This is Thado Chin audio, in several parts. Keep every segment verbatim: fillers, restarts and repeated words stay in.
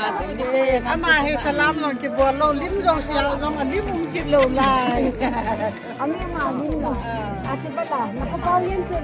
Ama hi salam jong kibol lou, lim jong sia jong, alim um kit lou lai. Ami ama lim lou. Ati bala, na ka pau yen tu.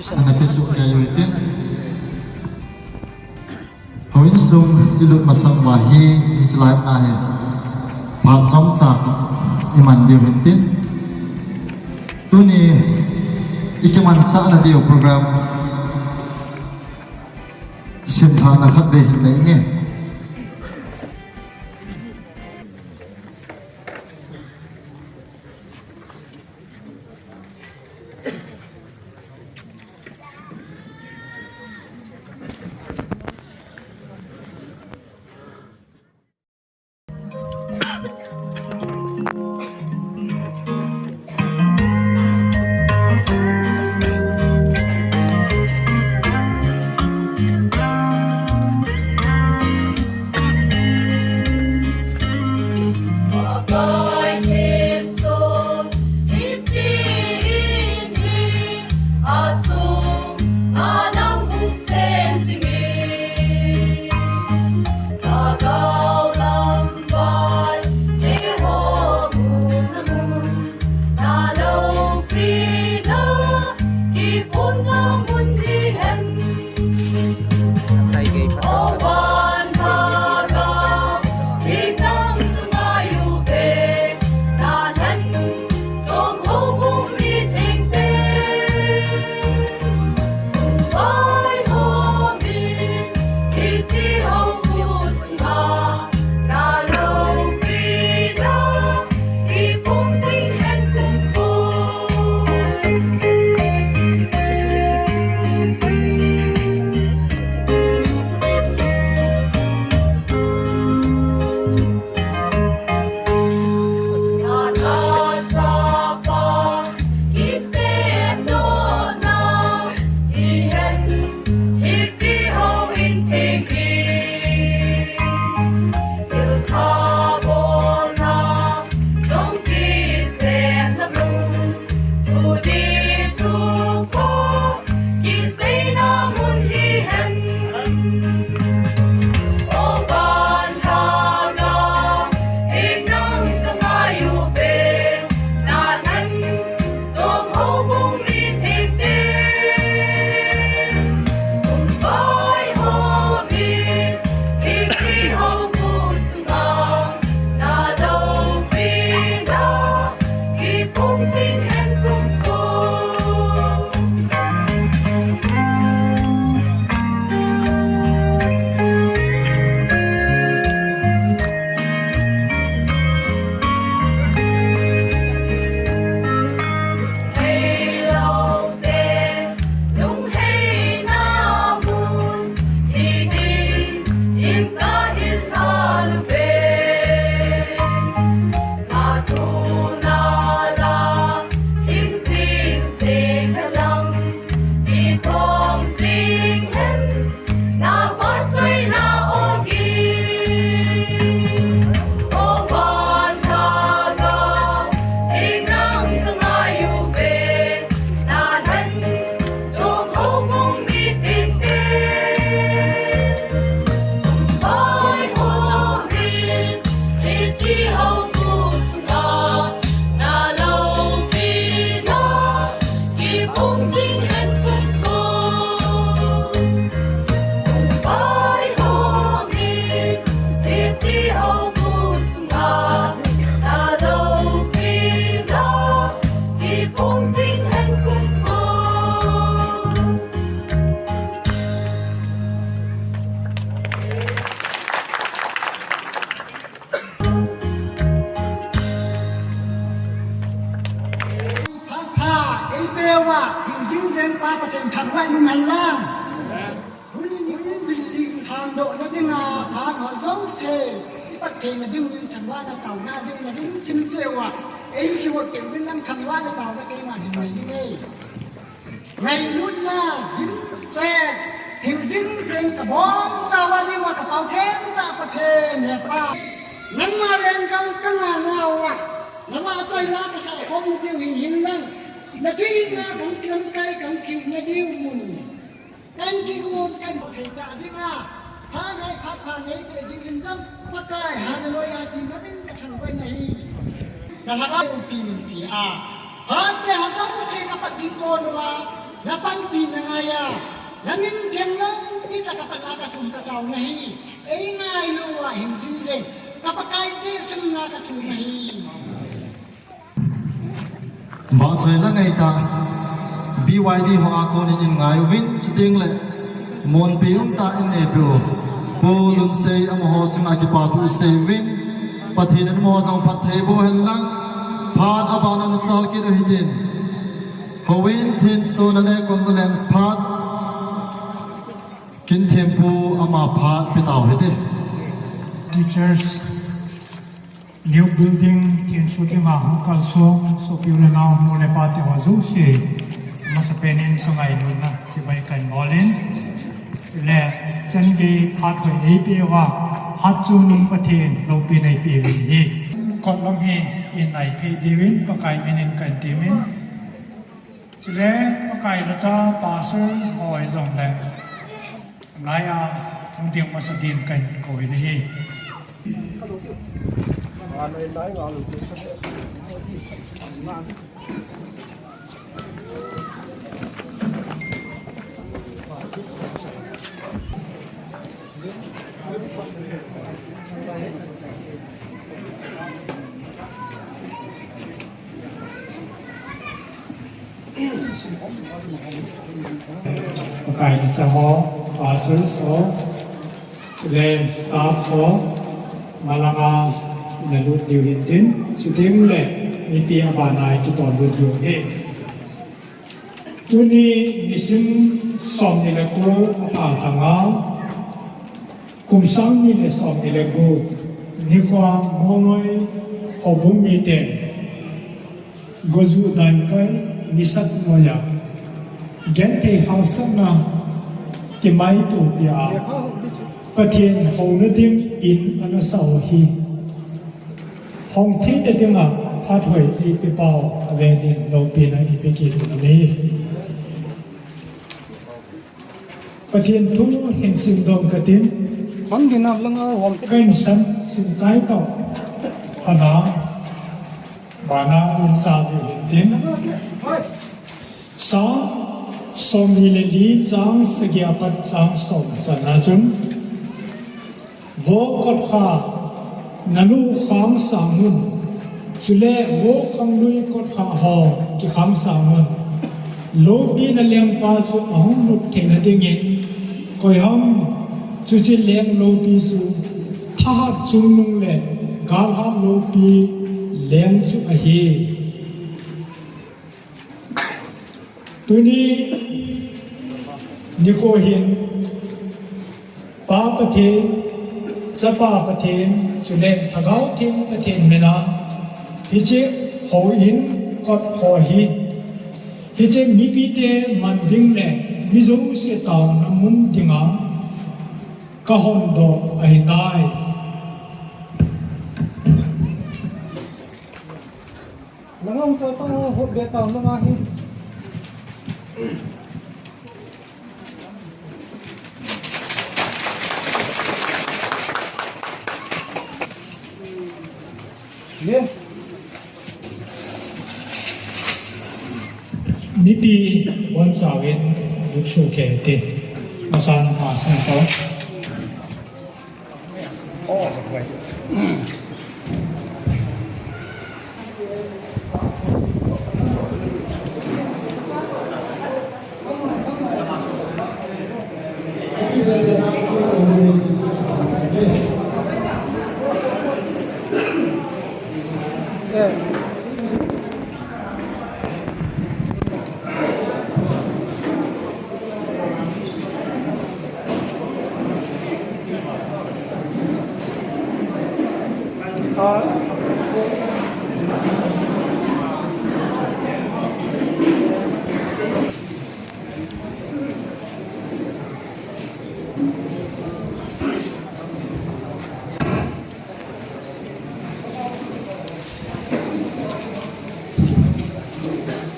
Ana pesu kei u hitin. Houin sung ilut masang uva hi, hiche lai a hi phat chomcha iman diu hitin. Tuni ikimanchah na diu program simlhahna khat vei hin nei nge. Phat pha, ei peuva, hing jing jeng Pa Pathen thangvah in um hen lang. Tuni in building thangdohna dinga, phat ho jouse, i Pathen na ding in thangvahna taona ding, na ding thim cheh uva, ei mi kihot peh uvin lang thangvahna taona keiman hin nei in e. Ngailutna, dimset, hing jing jeng ka bom chauva ding uva ka pao thengtah Pathen, he Pa. Nangma lenggam ka ngah ngah uva, nangma choina ka sah khom na diu hin hin lang. Na thuhilna kan kilamkai kan kiupna diu mun. Kan kigon kan thei ta dinga. Phat ngai phat pha nei te jing in jong Pakai hallelujah ti na min ka thangvah na hi. Na lhagao pi min ti a. Phat te ha jong se na pat ding kon uva. Na panpi na ngai a. Na min gel lou ni ta ka pat na ka thum ka tao na hi. Ei ngailu uva hin jing jeng. Ka Pakai Jesu min a ka thum na hi. Vahchoi la ngai ta, B Y D ho a konin in ngai uvin, chuteng le, monpi um tah in neipe u. Pu Lunsei amaho chunga kipa thu sei uvin, Pathen in amaho jong phatthei boh hen lang, phat abana na chal kit u hitin. Houin, thenso na le condolence phat, Kinthempu ama phat pe tau hite. Teachers, New building, thenso dinga hung kalsong, sopi u le nao, nu le pa te ho jouse, masapen in ka ngailutna chibai kahin bol in. Chule, chan gei phat hoi eipeh uva, hatchungnung Pathen loupina eipeh uvin ahi. Kot lang hi in eipeh diuvin, Pakai min in kahin temin. Chule, Pakai lhacha pastors ho hijongle, nai a hung ding masa din kahin kou in ahi. Pakai lhacha ho, pastors ho, le staff ho, malanga na lut diu hintin, chuteng le, mipi abana i kiton lut diu ahi. Tuni nisim somni le ko aphal lhanga, kum sang ni le somni le gup, nikho a Molnoi houbung miten, Goju Daikai nisat noiya, genthei haosatna kimaito pia, Pathen houna ding in ana sao hi. Hong thei te dinga phat hoi eipe pau avel in loupina eipe kit u ahi. Pathen thu hin simdoh katin. Sang dinam langa hom. Kahin san sim chai tau. Ana. Bana in chal diu hintin. Psalm somni le li chang sagi apat chang som channa chun. Vo kotkha, nalu khang sang un, chule vo khanglui kotkha ho kikhang sang un, loupina lengpa chu ahung lut theina dingin, koiham, chuche leng loupi chu, thahat chungnung le galhat loupi leng chu ahi. Tuni nikho hin Pa Pathen, Chapa Pathen, chule Lhagao Theng Pathen mina, hiche houin kot ho hi, hiche mipite man ding le mi jouse taona mun dinga kahon doh ahitai. Nang hung choi pang hot be tau nang ahi. Mipi bonchauvin luksuh kei te. Masan ma sing so.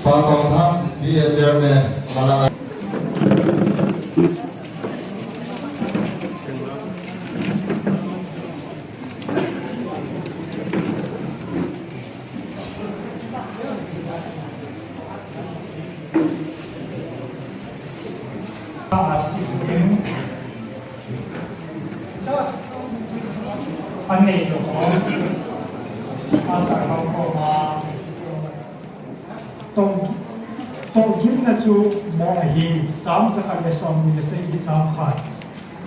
Pa Tongthang, P A Chairman, Malanga. Toh, toh gimna chu mo ahi, Sam jakhat le somni le sagi hi Sam khat.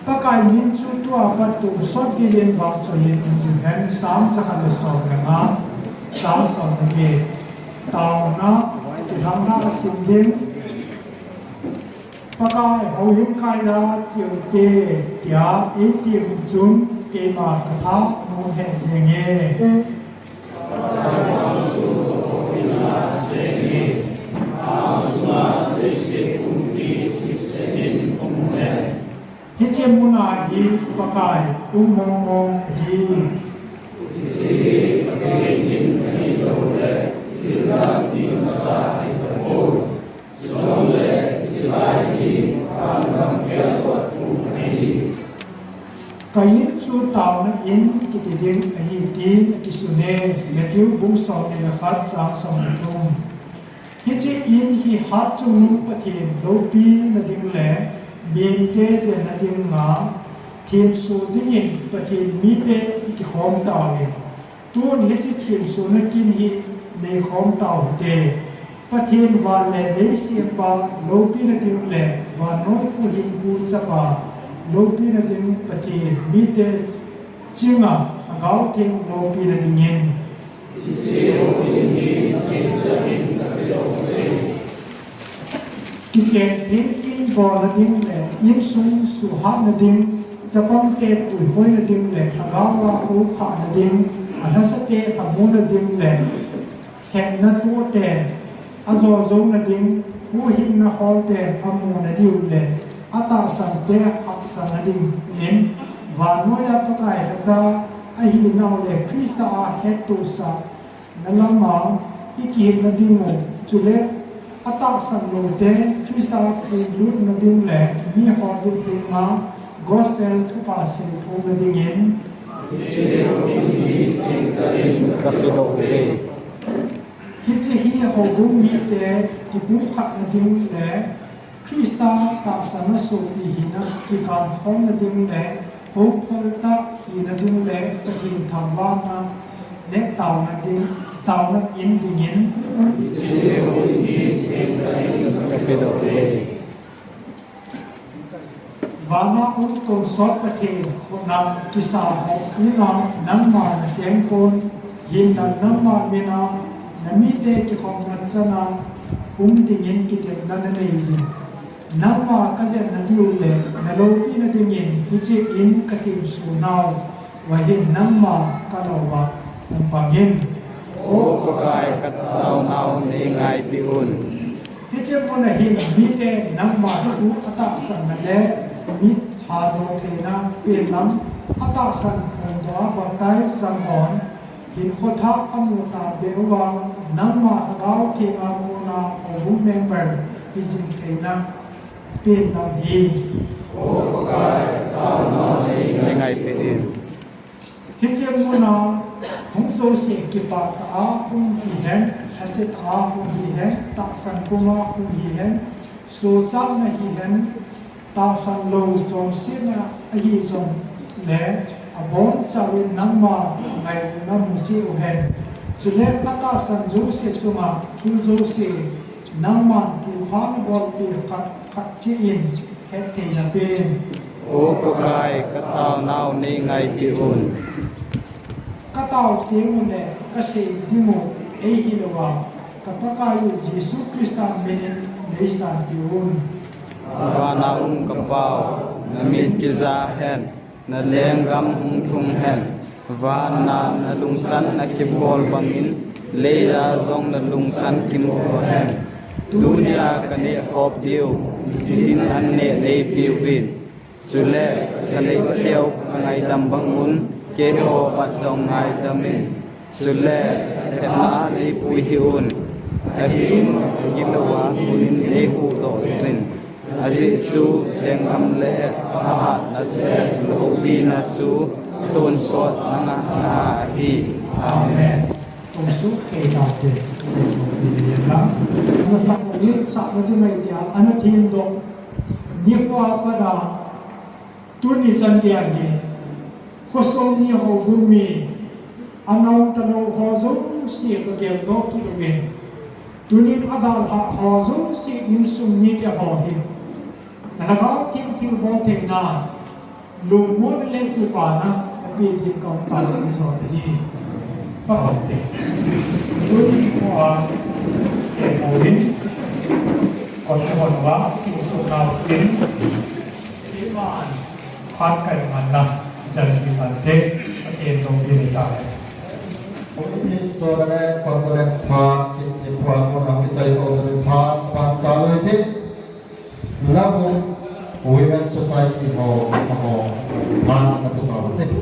Pakai min chu tua pat tonsot geiyin vahchoiyin um jing hen, Sam jakhat le som le nga, Sam som le get. Taona, kilhamna asim ding. Pakai, houin kaila cheu te, tia eiti chun keima katha nom he jenge. Hiche muna hi Pakai um mong mong ahi. Kain chu taona in kiti ding ahi tin akisun e, Matthew bung somni le khat chang somni le thum. Hiche in hi hatchungnung Pathen loupina ding le mite jenna dinga themso dingin Pathen mite kikhom tauvin. Tun hiche themsona kin hi neikhom tau hite. Pathen van le lei sempa loupina ding le vannoi huhhingpu chapa loupina ding Pathen mite chinga Lhagao Theng loupina dingin. Kichen theng in bolna ding le insung suhhatna ding, chapangte puihoina ding le lhagao a koukhahna ding, alhasate lhamonna ding le hepna toh ten ajo jouna ding, huhhingna hol ten amuna diu le atahsan te hatsahna dingin, vannoiya Pakai lhacha ahinau le Christa a hettohsah na lama ikihilna dingu, chule atahsan loute Christa a puilutna ding le miho ding dinga gospel thupha seiphongna dingin. Kapedoh uve. Hiche hi houbung mite kipumkhatna ding le Christa tahsanna sopi hina kikankhomna ding le houphal tah hina ding le Pathen thangvahna le taona ding, taona in dingin. Kapedoh uve. Vana um tonsot Pathen khutna kisa ho ina nangma nachengpon, hinla nangma mina namite kikhopna chana um dingin kidemna nanei jin. Nangma kajenna diu le naloupina dingin hiche in kathemso nau, vahin nangma kalouva pangin. O Pakai, kataonau neingaipeh un. Hiche muna hin mite nangma thu atahsanna le mit hadoh theina pen lam atahsan phongdoh a baptize chang hon hinkho thah amu tabeh uva nangma Lhagao Theng a kona houbung member hijing theina pen lam hi. Neingaipeh in. Hiche muna hung jouse Kipah tah a hung hihen, lhaset a hung hihen, tahsan puma hung hihen, sochatna hihen, tahsan lou chonsetna ahi jongle, abonchauvin nangma ngailutna mu cheh uhen. Chule atahsan jouse chunga thil jouse nangman thilpha nabolpeh khat khat cheh in hetthei napen. O Pakai, kataonau neingaipeh un. Katao teng uleh kasei dimu eihilouva, ka Pakaiyu Jesu Christa minin neisanpeh un. Vana um ka Pau, namit kija hen, nalenggam hung lhung hen, vana nalungchan akibol bangin, leija jong nalungchan kimu hen. Tunia kaneh khop diu, nitin an neh neipeuvin. Chule, ka leiba leu ka ngaidam bang un, keiho pat jong ngaidam in. Chule, thepna a neipui hih un. Ahin, agilouva, kunin neihuhdoh uvin. Ajeh chu, lenggam le, phahatna le, loupina chu, tonsot nanga, nanga ahi. Amen. Tonsot kei taute, tonsot kei taute. Nasah in, sah nading ahi tia, ana themdoh. Nikho a pat a, tuni chan geiya hi, khosung mi, houbung mi, ana um talou ho jouse kageldoh kit uvin. Tunin adalhah ho jouse insung mite ho hi, nalhagao theng thilbol theina, lungmonna le kipana, napeh din kaum tauvin, ijou hi. Tuni nikho a, keiho hin, khosung uva, insung nau hin, Iman, phat kai manna, jan ki mante, Pathen jong ki ni ta. Iti so dane condolence pha, ki, ki pha mo na ki chai to dane pha, pha sa lo iti. Lamu Women Society ho, ho, pha na tu ma iti.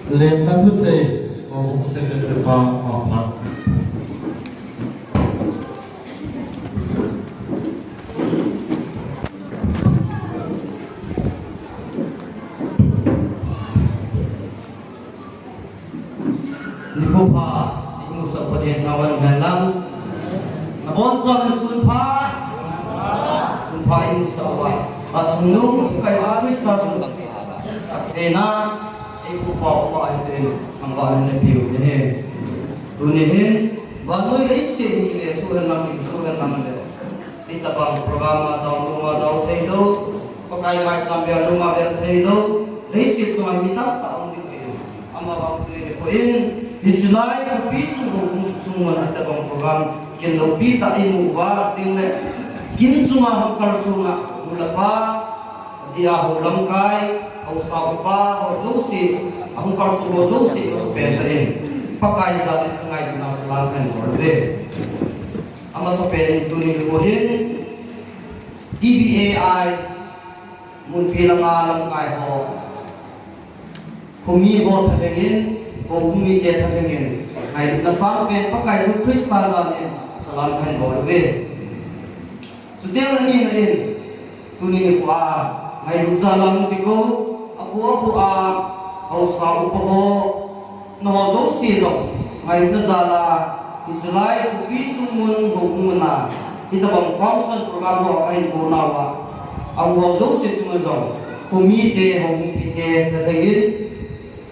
Lemna thusei, Houbung Secretary pa, pa, pa. Nikho pha, imusah Pathen thangvah in umhen lang. Nabonchauvin sun pha. Sun pha imusah uva. Achungnung kaiya Christa chungnung theina, eipupa upa ahi jeh in, thangvah in napeh u ahi. Tuni hin, vannoi leiset hi isuhhen lang, isuhhen lang le. Hitabang program a jao, nung a jao thei lou, Pakai maicham bia nung a vel thei lou, leiset sunga mi tamtah um ding ahi. Amavang tuni nikho in, hiche lai khopi sung houbung sung mun a hitabang program kin loupi tah imu uva, chuteng le, kin chunga hung kalsong a, nu le pa, adia hou lamkai, haosa upa, ho jouse, ahung kalsong ho jouse, amasapen tah in, Pakai jal in kangailutna salam kahin bol uve. Amasapen in tuni nikho hin, T B A I, munpi langa lamkai ho, khomi ho thalheng in, houbung mite thalheng in, ngailutna sangpen Pakai Jesu Christa jal in, salam kahin bol uve. Chuteng le nina in, tuni nikho a, ngailut jal a hung kikou, akhu akhu a, haosa upa ho, nangho jouse jong, ngailutna jal a, hiche lai khopi sung mun, houbung mun a, hitabang function program ho kahin bol nauva, ahung ho jouse chunga jong, khomite, houbung mite, thalheng in,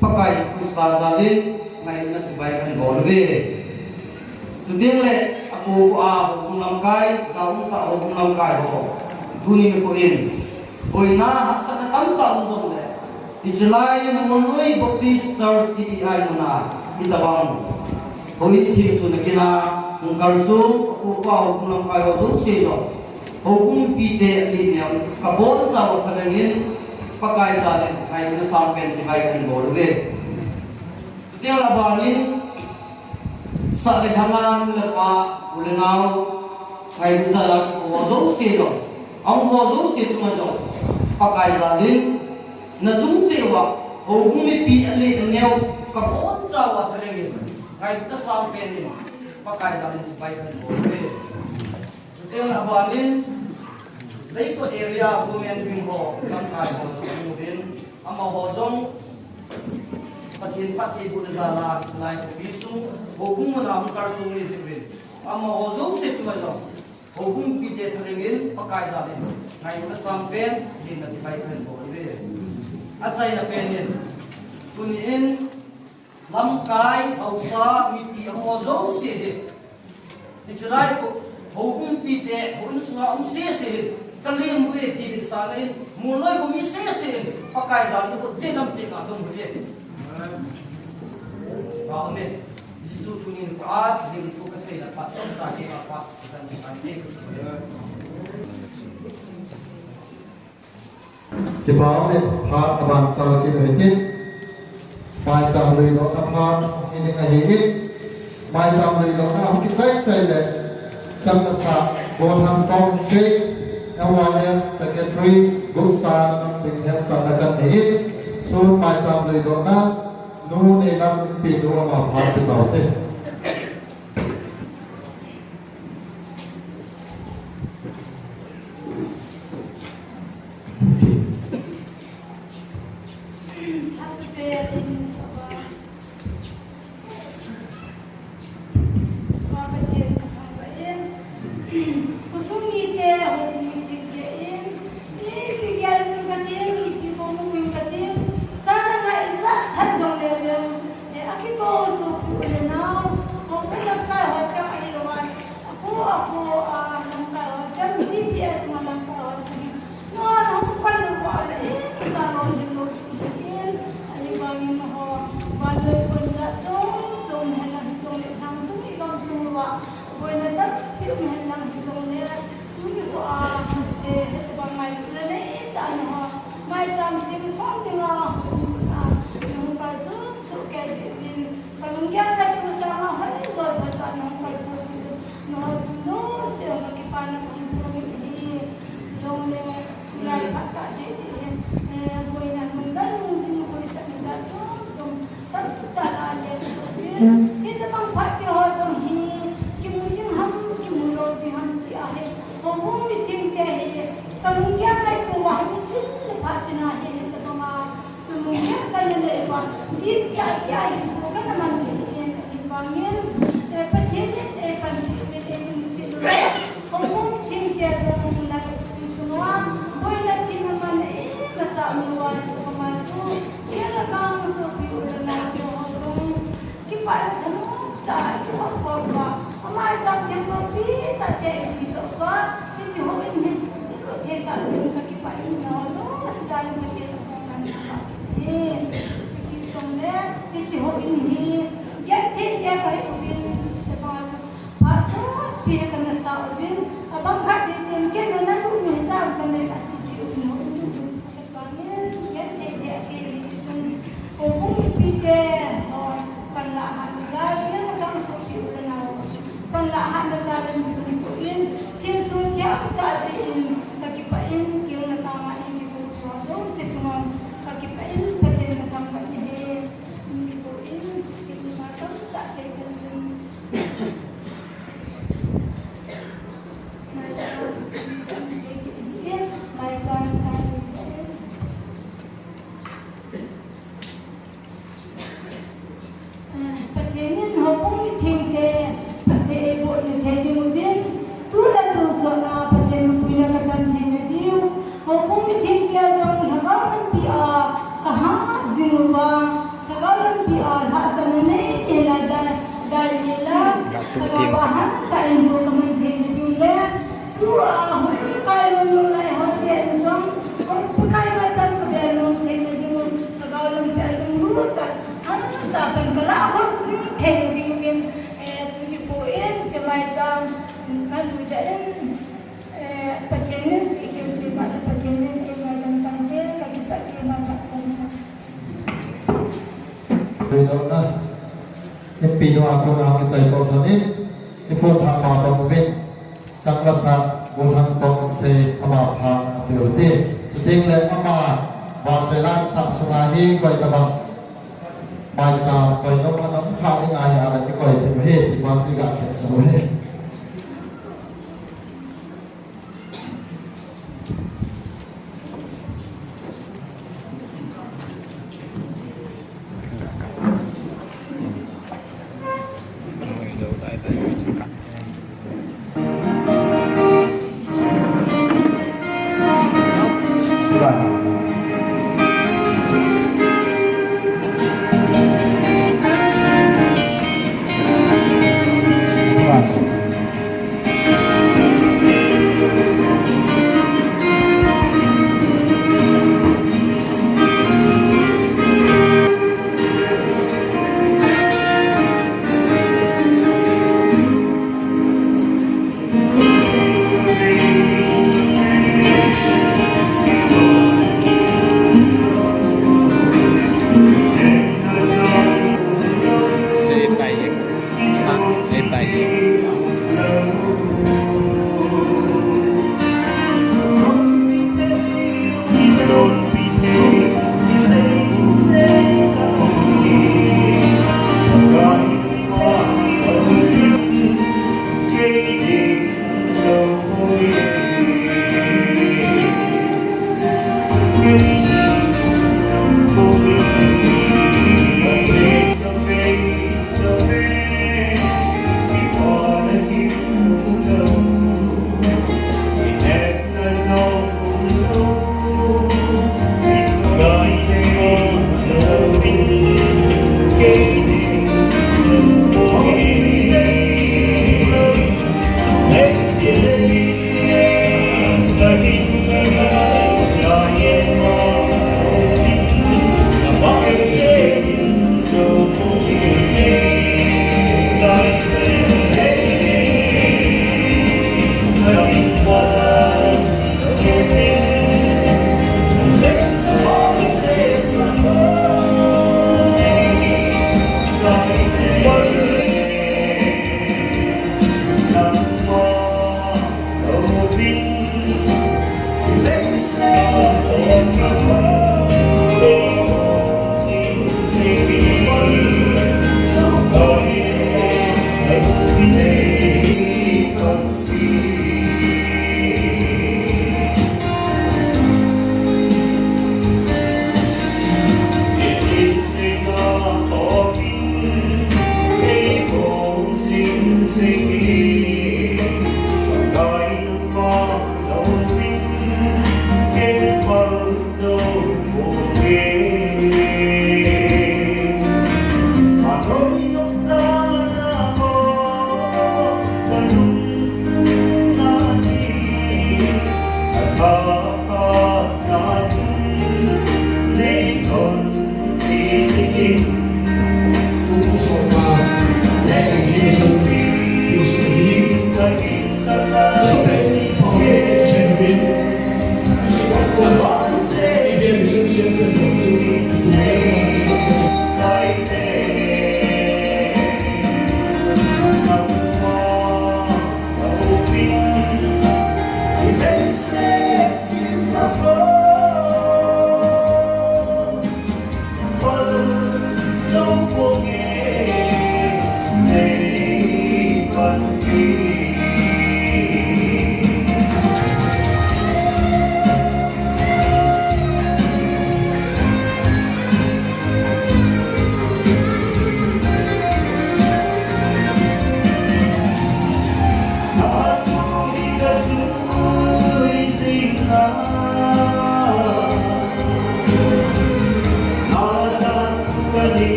Pakai Christa jal in, ngailutna chibai kahin bol uve. Chuteng le, akhu akhu a, houbung lamkai, jaum tah houbung lamkai ho, tuni nikho in, boina hahsatna tamtah um jongle, hiche lai Molnoi Baptist Church T B I mun a, hitabang houin themsuhna kin a, hung kalsong, akhu akhu a, houbung lamkai ho jouse jong, houbung mipite alet neo, kabonchauva thalheng in, Pakai jal in, ngailutna sangpen chibai kahin bol uve. Chuteng le abanin, sah le thang a nu le pa, u le nao, ngailut jal a kikou ho jouse jong, ahung ho jouse chunga jong, Pakai jal in, nachung cheh uva, houbung mipi alet neo, kabonchauva thalheng in, ngailutna sangpen in, Pakai jal in chibai kahin bol uve. Chuteng le abanin, Leikot area women wing ho, lamkai ho jong amu uvin, amaho jong Pathen phattheibohna jal a, hiche lai khopi sung, houbung mun a hung kalsong ahi jeh uvin, amaho jouse chunga jong, houbung mipite thalheng in, Pakai jal in, ngailutna sangpen, lemna chibai kahin bol uve. Achaina pen in, tuni in, lamkai, haosa, mipi amaho jouse hi, hiche lai ho, houbung mipite, houin sunga um sese hi, kalem uve ti vetsahna in, Molnoi khomi sese in, Pakai jal in, ho cheh lam cheh a dong uve. Amen. Hiche chu tuni nikho a, lemna thu kasei na phat, chomcha kei a phat, kasan chu kan ti. Kipa umin, phat aban sala kit u hitin. Maicham lui dohna phat hiding ahin. Maicham lui dohna hung kichai chai le, Chamnasa Gotham Tongse, N Y F Secretary, Gupsa Namthing hetsahna kan nei in. Tun maicham lui dohna, Nu Neilam Inpi nu ama phat pe taute. Tah a le, hitabang phat te ho jong hi, kimu ding ham, kimu lou ding ham ti ahi. Houbung mithengte hi, kalunggel ngai chunga hi, thil phat tina hi, hitabang a, chungnung hi kana nei uva, din tah a hi, kana man hi, hi, hi vangin, eh, Pathen in, eh, panpi uvin, eh, lungset uvin. Houbung mithengte jong na thupi sunga, boina thina man, eh, imacha um louva, hitabang a chu, Keng le kang sopi u le nao ho jong, kipah le thanom tah a i um khom uva, ama chang thempu pi tah te i pi doh uva, hiche houin hi i lut thei tah jeh in ka kipah in, nao jong a sida in ka kipah in, ka kipah in. Hiche kit jongle, hiche houin hi, genthei te kahi uvin, te pa chu, phat sot pi kana sa uvin, abang khat te ten ken na lu nu hi ta ka nei ka ti si uvin houin. Vangin, genthei te a kei hi ti sun, houbung mipite, ho, panlah hatna jal, keng le kang sopi u le nao, panlah hatna jal in tuni poi in, thilsoh te a um tah jeh in, ka kipah in, keng le kang a in kichop ho jouse chunga, ka kipah in, Pathen na thangvah in ahi, tuni poi in, kei ma tamtah sei tan in. Pathen in houbung mithengte, Pathen eiboh na thei diu vin, tu le tu jong a Pathen mapui na kachan thei na diu, houbung mithengte jong lhagao lampi a kahat jing uva, Lhagao lampi a lhahsamna nei nei lai dai, dai nei la. Lhagao a hantah in bou kaman thei na ding le, tua hung kai lom lom lai ho te in jong, hung kai lai tam kabe lom thei na ding, lhagao lampi a lunglut tah, hantah pan kalah hon jing thei na ding in, eh, tuni poi in, chemai chang, kalui da in, eh, Pathen in si kin si ma, Pathen in eima dam tang te, kakipah e, ma lhahsam tang. Pi doh na. Ipi doh a kona kichai toh jong in, iphone thah ma bang uvin, chang la sa, gollhang tong sei, ama pha, apeu te. Chuteng le ama, vachoi la sa sunga hi, koi tabang. Maicha, koi nom a nom kha ding ahi a la, kikoi thei u hi, ti pa chu i ga khen sa u hi.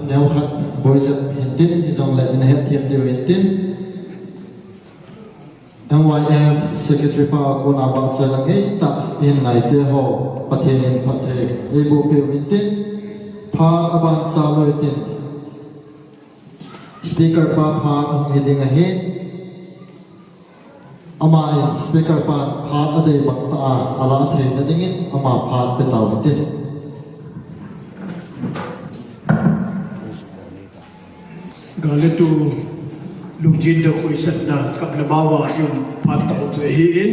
Neokhat boijep hintin, hijongle in hetthem diu hintin. M Y F Secretary pa kona bahcha la ngeitah in ngaite ho, Pathen in phatthei eiboh peh u hintin, phat aban chalou hitin. Speaker pa phat hung hi ding ahin. Ama in speaker pan phat adei bang tah a, ala theina dingin ama phat pe tau hite. Gal le tu lungjin le khoisatna kap le bawa yung phat tau chu ahi in.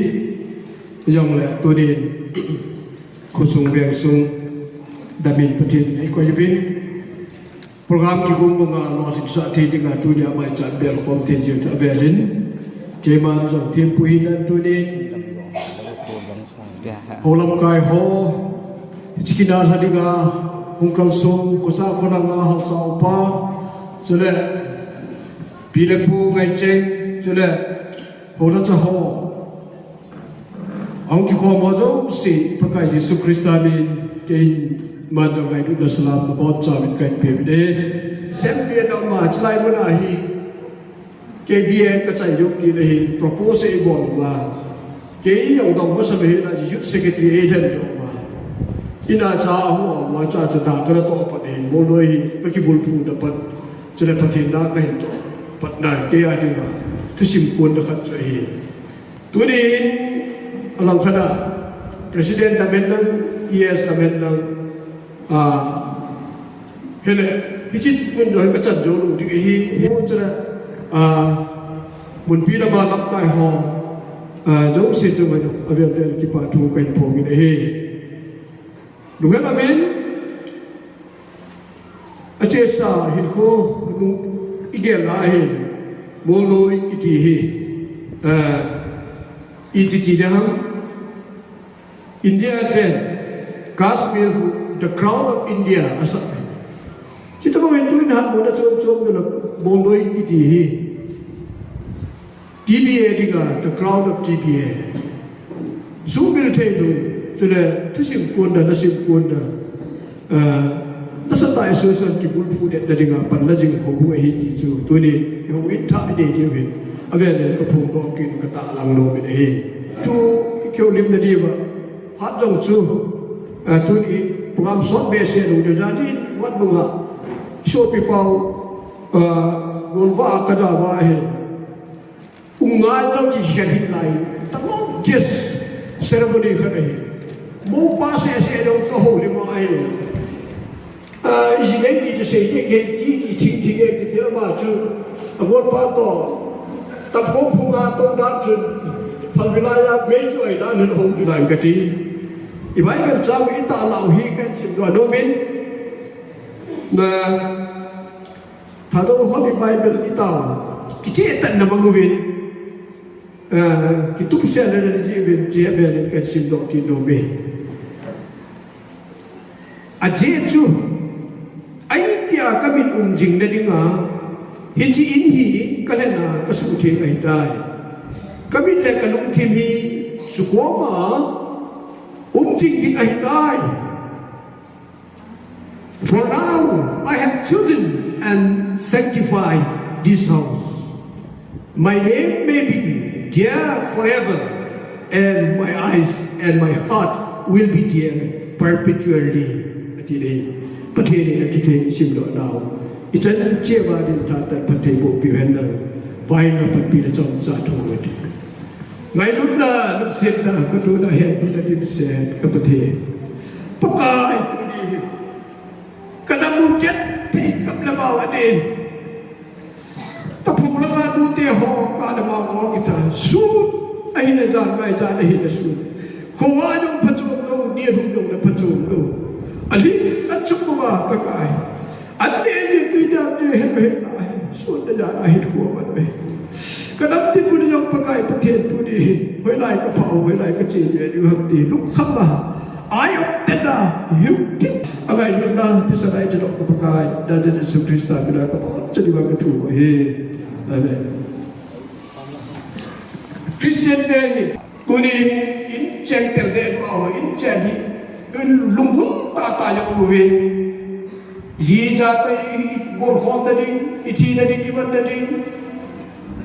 Jongle tunin khosung vengsung damin Pathen eikoi uvin. Program kigong banga lolhinsah thei dinga tunia maicham bel khom thei jeh a velin. Keiman jong thempu hinan tunin. Houlamkai ho, hiche kina lha dinga hung kalsong, khosa khonunga haosa upa, chule pi le pu ngaicheng, chule houlacha ho. Ahung kikhom ho jouse, Pakai Jesu Christa min, keiman jong ngailutna salam nabonchauvin kahin peuvin ahi. Sempi a dong ma, chulai muna hi, K B A kachai jou tin ahin, propose eibol uva. Kei jong dong masa me hina, Youth Secretary eilhen doh uva. Ina cha ahung uva, cha cha da, kana toh pat ahin, Molnoi hi, kakibulphu na pat, chule Pathen na kahin toh pat na, kei a dinga thusim konna khat chu ahi. Tunin, alangkhat a, President lam hen lang, E S lam hen lang, ah, hele, hiche mun jong hi kachan jou lou ding ahi, mo chule, ah, munpi lama lamkai ho, ah, jouse chunga jong, avel vel kipa thu kahin phong in ahi. Lunghel amin, achesa hinkho nu igel a ahile, Molnoi kiti hi, eh, iti ti ding ham, India ten, Kashmir khu, the crown of India, asa. Chutobang hin tuin hatmona chom chom ding la, Molnoi kiti hi. T B A dinga, the crown of T B A. Suhmil thei lou, chule thusim konna, nasim konna, ah, nasatah a association kibulphu detna dinga panla jing ho bu ahi ti chu, tuni, houin thah nei diu hin, avel in kaphongdoh kit in katahlang nom in ahi. Tu, kihoulimna diuva, phat jong chu, ah, tuni, program sot behseh lou diu jeh in, vat nunga, sopi pau, ah, golvah a kajao va ahi. Hung ngai tah kikhen hi lai. The longest ceremony khat ahi. Mopa seh seh jong chu houlim a ahi. Ah, iji nei ti chu sei ti kei ti ki thing thing e kiti lama chu. Agolpa toh. Tapkong phunga tou dan chun. Phalbi laiya mei chu ai dan hin houlim lai kati. I Bible chang itahlah u hi kahin simdoh nom in. Na Thadou Holy Bible itao, kicheh tah in na mang uvin, eh, kitup sel le na ji uvin, cheh avel in kahin simdoh kit nom e. Ajeh chu, ahi tia kamin um jing na dinga, hiche in hi kalhen a kasuhtheng ahitai. Kamin le kalungthim hi, sukoma, um jing ding ahitai. For now I have chosen and sanctified this house. My name may be there forever, and my eyes and my heart will be there perpetually. Ati ding, Pathen in akitheng isimdoh nau. Ichan cheh uva ding tha tah in Pathen boh piu hen lang. Vaina panpina chomcha thum uti. Ngailutna, lungsetna, ka tuna hetpina dimset ka Pathen. Pakai tuni hi ka na mu kit thei kap le mau a din. Taphung lama nute ho ka le mau ho kita. Sun ahi le jan, ngai jan ahi le sun. Khoa jong phachom lou, ni lhum jong le phachom lou. Alhin achuk uva Pakai. An le ni tui dam ni hen hen la hen. Sun da jan ahin khoa man me. Ka dam tin mun jong Pakai Pathen tuni hi. Hoilai ka phah, hoilai ka che ve, ni ham ti lungkham a. Ai, om tena, hiu kit. Angai lutna, thisan a i chadok ka Pakai, Nazaret Jesu Christa mina ka bol chani ba ka thu ahi. Amen. Christian te hi, tuni in cheng tel de ko, in cheng hi, in lungvun tah tah jong uvin. Ji ja te i bol khom na ding, i thi na ding, i man na ding,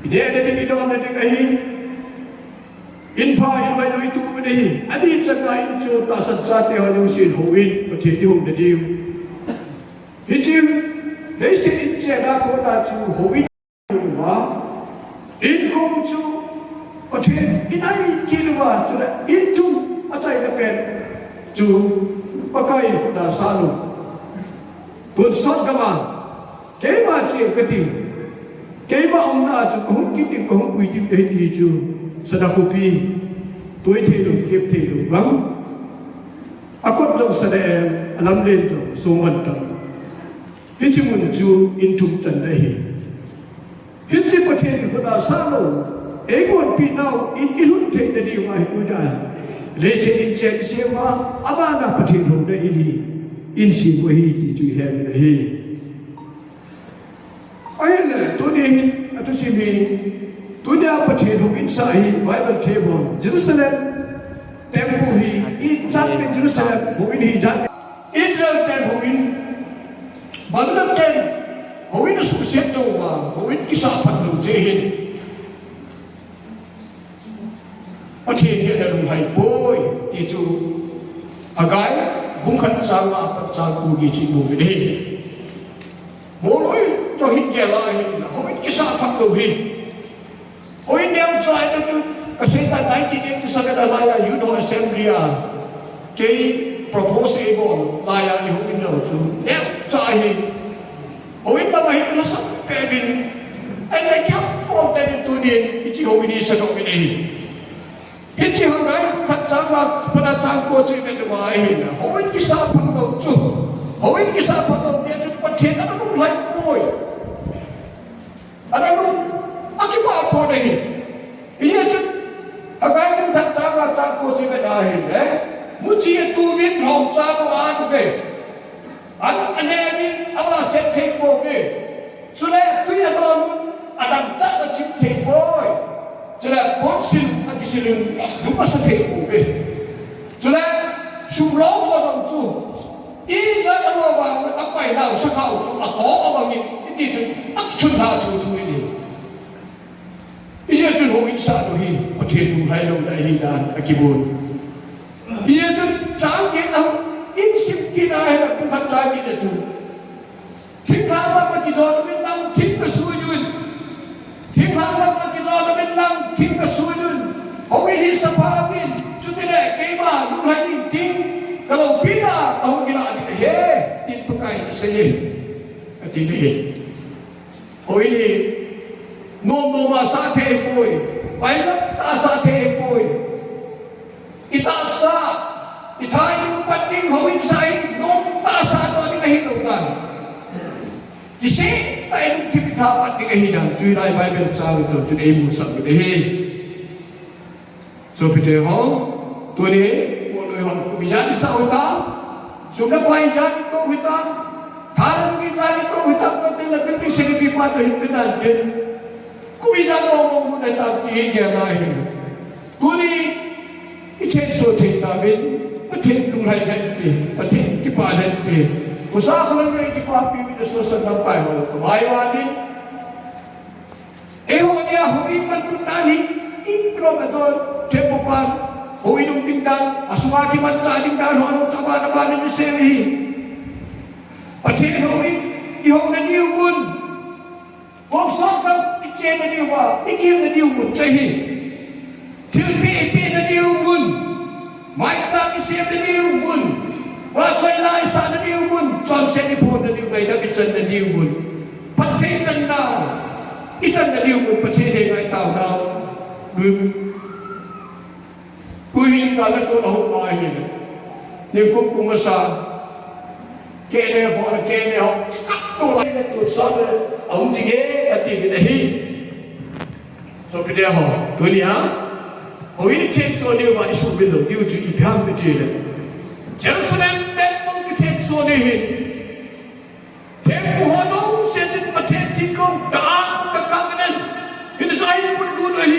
i de na ding, i don na ding ahi. In pha, in hoi, hoi tu na hi. Ani chan na in chu tahsan chate ho jong sin houin, Pathen i hou na diu. Hiche, leiset in chena kona chu houin uva. In khom chu Pathen in ai kit uva, chule in thum achaina pen chu Pakai in khut a sa lou. Tun sot gam a, keima cheng kati. Keima umna a chu kahung kit ding, kahung pui ding kahi ti chu. Sana khopi. Toi thei lou, kep thei lou gam. Akot jong sana em, alamlen jong songman tam. Hiche mun chu in thum channa ahi. Hiche Pathen khut a sa lou, eigonpi nau in i lhun theina diu ahi tunia. Leiset in cheng sema, abana Pathen houna in hi, in sem u ahi ti chu i he uvin ahi. Ahile, tuni hin, athusim hi, tunia Pathen houin sa hi, Bible them hon, Jerusalem temple hi, ijat le Jerusalem houin hi ijat. Israel ten houin, Babylon ten houin asuhset jou uva, houin kisah phat lou jeh hin. Pathen hi ana lunglhai poi, ti chu Haggai bung khat chang nga apat chang ko gei chu imu uvin ahi. Moloi toh hin gel a hin, houin kisah phat lou hi. Houin neocha ahi tu, kasei tan nineteen eighty-seven a laiya Youth Assembly a, kei propose eibol laiya i houin lou chu neocha ahi. Houin lam ahi tu lasa peh uvin. Ahinla kei pon teni tunin, hiche houin hi sa doh uvin ahi. Hiche Haggai khat chang nga, pada chang ko chu ivet uva ahin. Houin kisah phat lou chu. Houin kisah phat lou ti chu Pathen ana lunglhai poi. Ana lung, akipah poi ahi. Hijeh chun, Haggai bung khat chang nga chang ko chu ivet a ahile, muchi atu uvin lhomcha mo an ve. An, aneh uvin, avahset thei pouve. Chule tui adon un, adangchah achim thei poi. Chule ponsil akisil un, lum asa thei pouve. Chule sumlou ho jong chu, ijat a lou vang apai nau sakhao chu atoh vangin, iti chu, akithun lha thuthu in ahi. Hijeh chun houin sah lou hi, Pathen lunglhai louna ahi dan akimun. Hijeh chun chang get a, in sim kit a ahile, bung khat chang get a chu. Thinglhang lam a kijon uvin lang thing kasui uvin. Thinglhang lam a kijon uvin lang thing kasui uvin. Houin hi sah pha uvin. Chutile keima lunglhai intin, kaloupina kahung kila ding ahi, tin Pakai in asei e. Ati ahi. Houin hi, nom nom a sah thei poi, bailap tah a sah thei poi. Itahsa, ithailung pat ding houin sah hi, nom tah a sah doh ding ahi lou tan. Kisih tah in lungthim itha pat ding ahi dan, chu hilai Bible chang chun eimusah u ahi. Sopite ho, tuni, moloi hon, kum ijat isah u hitam, sum le pai ijat itoh u hitam, tha le nung ijat itoh u hitam, koiteng le building secretary pa toh hin pe nante. Kum ijat mong mong mu hitam ti hi gel ahi. Tuni, ichen so thei tauvin, Pathen lunglhai lheh te, Pathen kipah lheh te. Khosa kholoi kipapi uvin asosan lamkai ho, kavai uva din. Eiho nia houin manlut dan hi, in kilom a chun, thempu pan, houin um ding dan, asunga kimanchah ding dan, houin um chah ban, aban in isei hi. Pathen houin, ihouna diu mun. Gongsa kal, ichena diuva, ikihilna diu mun, chai hi. Thilpeh ipeh nadiu mun, maicham isem nadiu mun, vahchoina isah nadiu mun, chonset iphon nadiu, ngaidam ichan nadiu mun, phatthei channa ichan nadiu mun, Pathen henga itaona mun. Tuhin kal a kon ahung ma ahi. Ningkum kum masa, K N F ho, K N F ho, kikap to lai le tonsot le ahung jing e ati uvin ahi. Sopite ho, tunia houin thengsoh diuva isuhmil lou diu chu ipi ham itile, Jerusalem temple kithengsoh ding ahi. Thempu ho jouse chun Pathen thingkong, the Ark of the Covenant, hichu ahin putlut u ahi.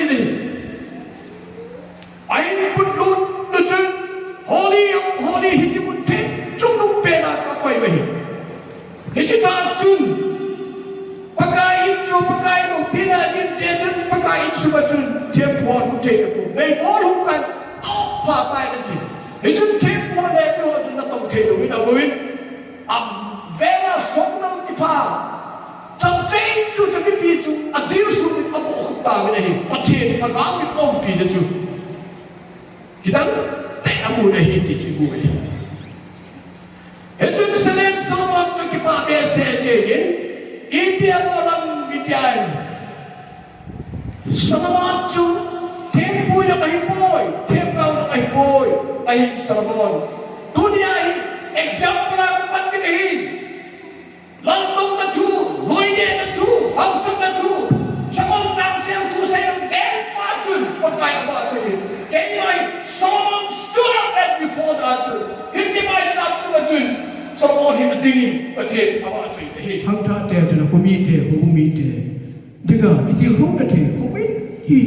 Ahin putlut u chun Holy of Holy, hiche mun theng chungnung pena chu akoi u ahi. Hiche tah chun Pakai in chu Pakai loupina adin cheh chun Pakai in sunga chun thempu ho lut thei tapou. Meibol hung kan tong pha tai nati. Hichun thempu ho Levi ho chun natong thei louvin aum uvin. Avela song nang kipha chang chei chu chu mipi chu adilsuh in abohkhup tauvin ahi. Pathen lhagao in aumpi na chu kidang tah in amu ahi ti chu imu ahi. Hichun Jerusalem Solomon chu kipah behseh jengin, ipi abol ham itia in. Solomon chu thempu jong ahipoi, themgao jong ahipoi, ahin Solomon. Tunia hi example a kapan ding ahi. Lal dongna thu, loinehna thu, haosatna thu, Solomon changseh thu seilou, lengpa chun Pakai avahchoi in. Keima hi Solomon stood up and before the altar. Hiche maicham chunga chun Solomon hi adingin Pathen avahchoi in ahi. Hangthah te, chule khomi te, khobu mi te dinga kitilkhouna thei houin hi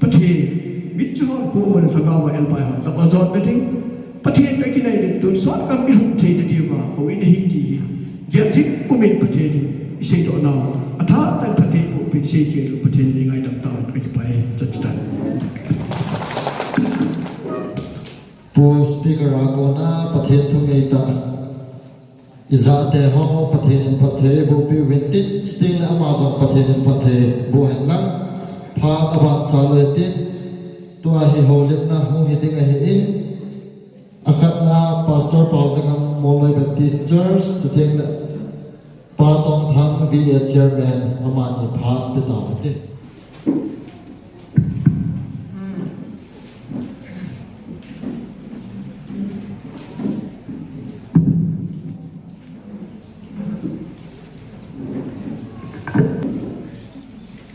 Pathen mitchohon, khomun, lhagao a elpai hon lhagao jotna ding, Pathen toh kinai ding, tonsot gam ilhung theina diuva houin ahi ti hi gelching pumin Pathen in iseidoh nau athah tah in phatthei boh pin seikhel u Pathen in eingaidam tahen, kakipah e, chan chutan. Pu Speaker a kona Pathen thu ngeitah ijate ho Pathen in phatthei eiboh peh uvin tin, chutengle ama jong Pathen in phatthei boh hen lang. Phat aban chalou tin, tua hi houlimna hung hi ding ahin, akhatna Pastor Paojangam Molnoi Baptist Church, chutengle Pa Tongthang V A Chairman, amani phat pe tau hite.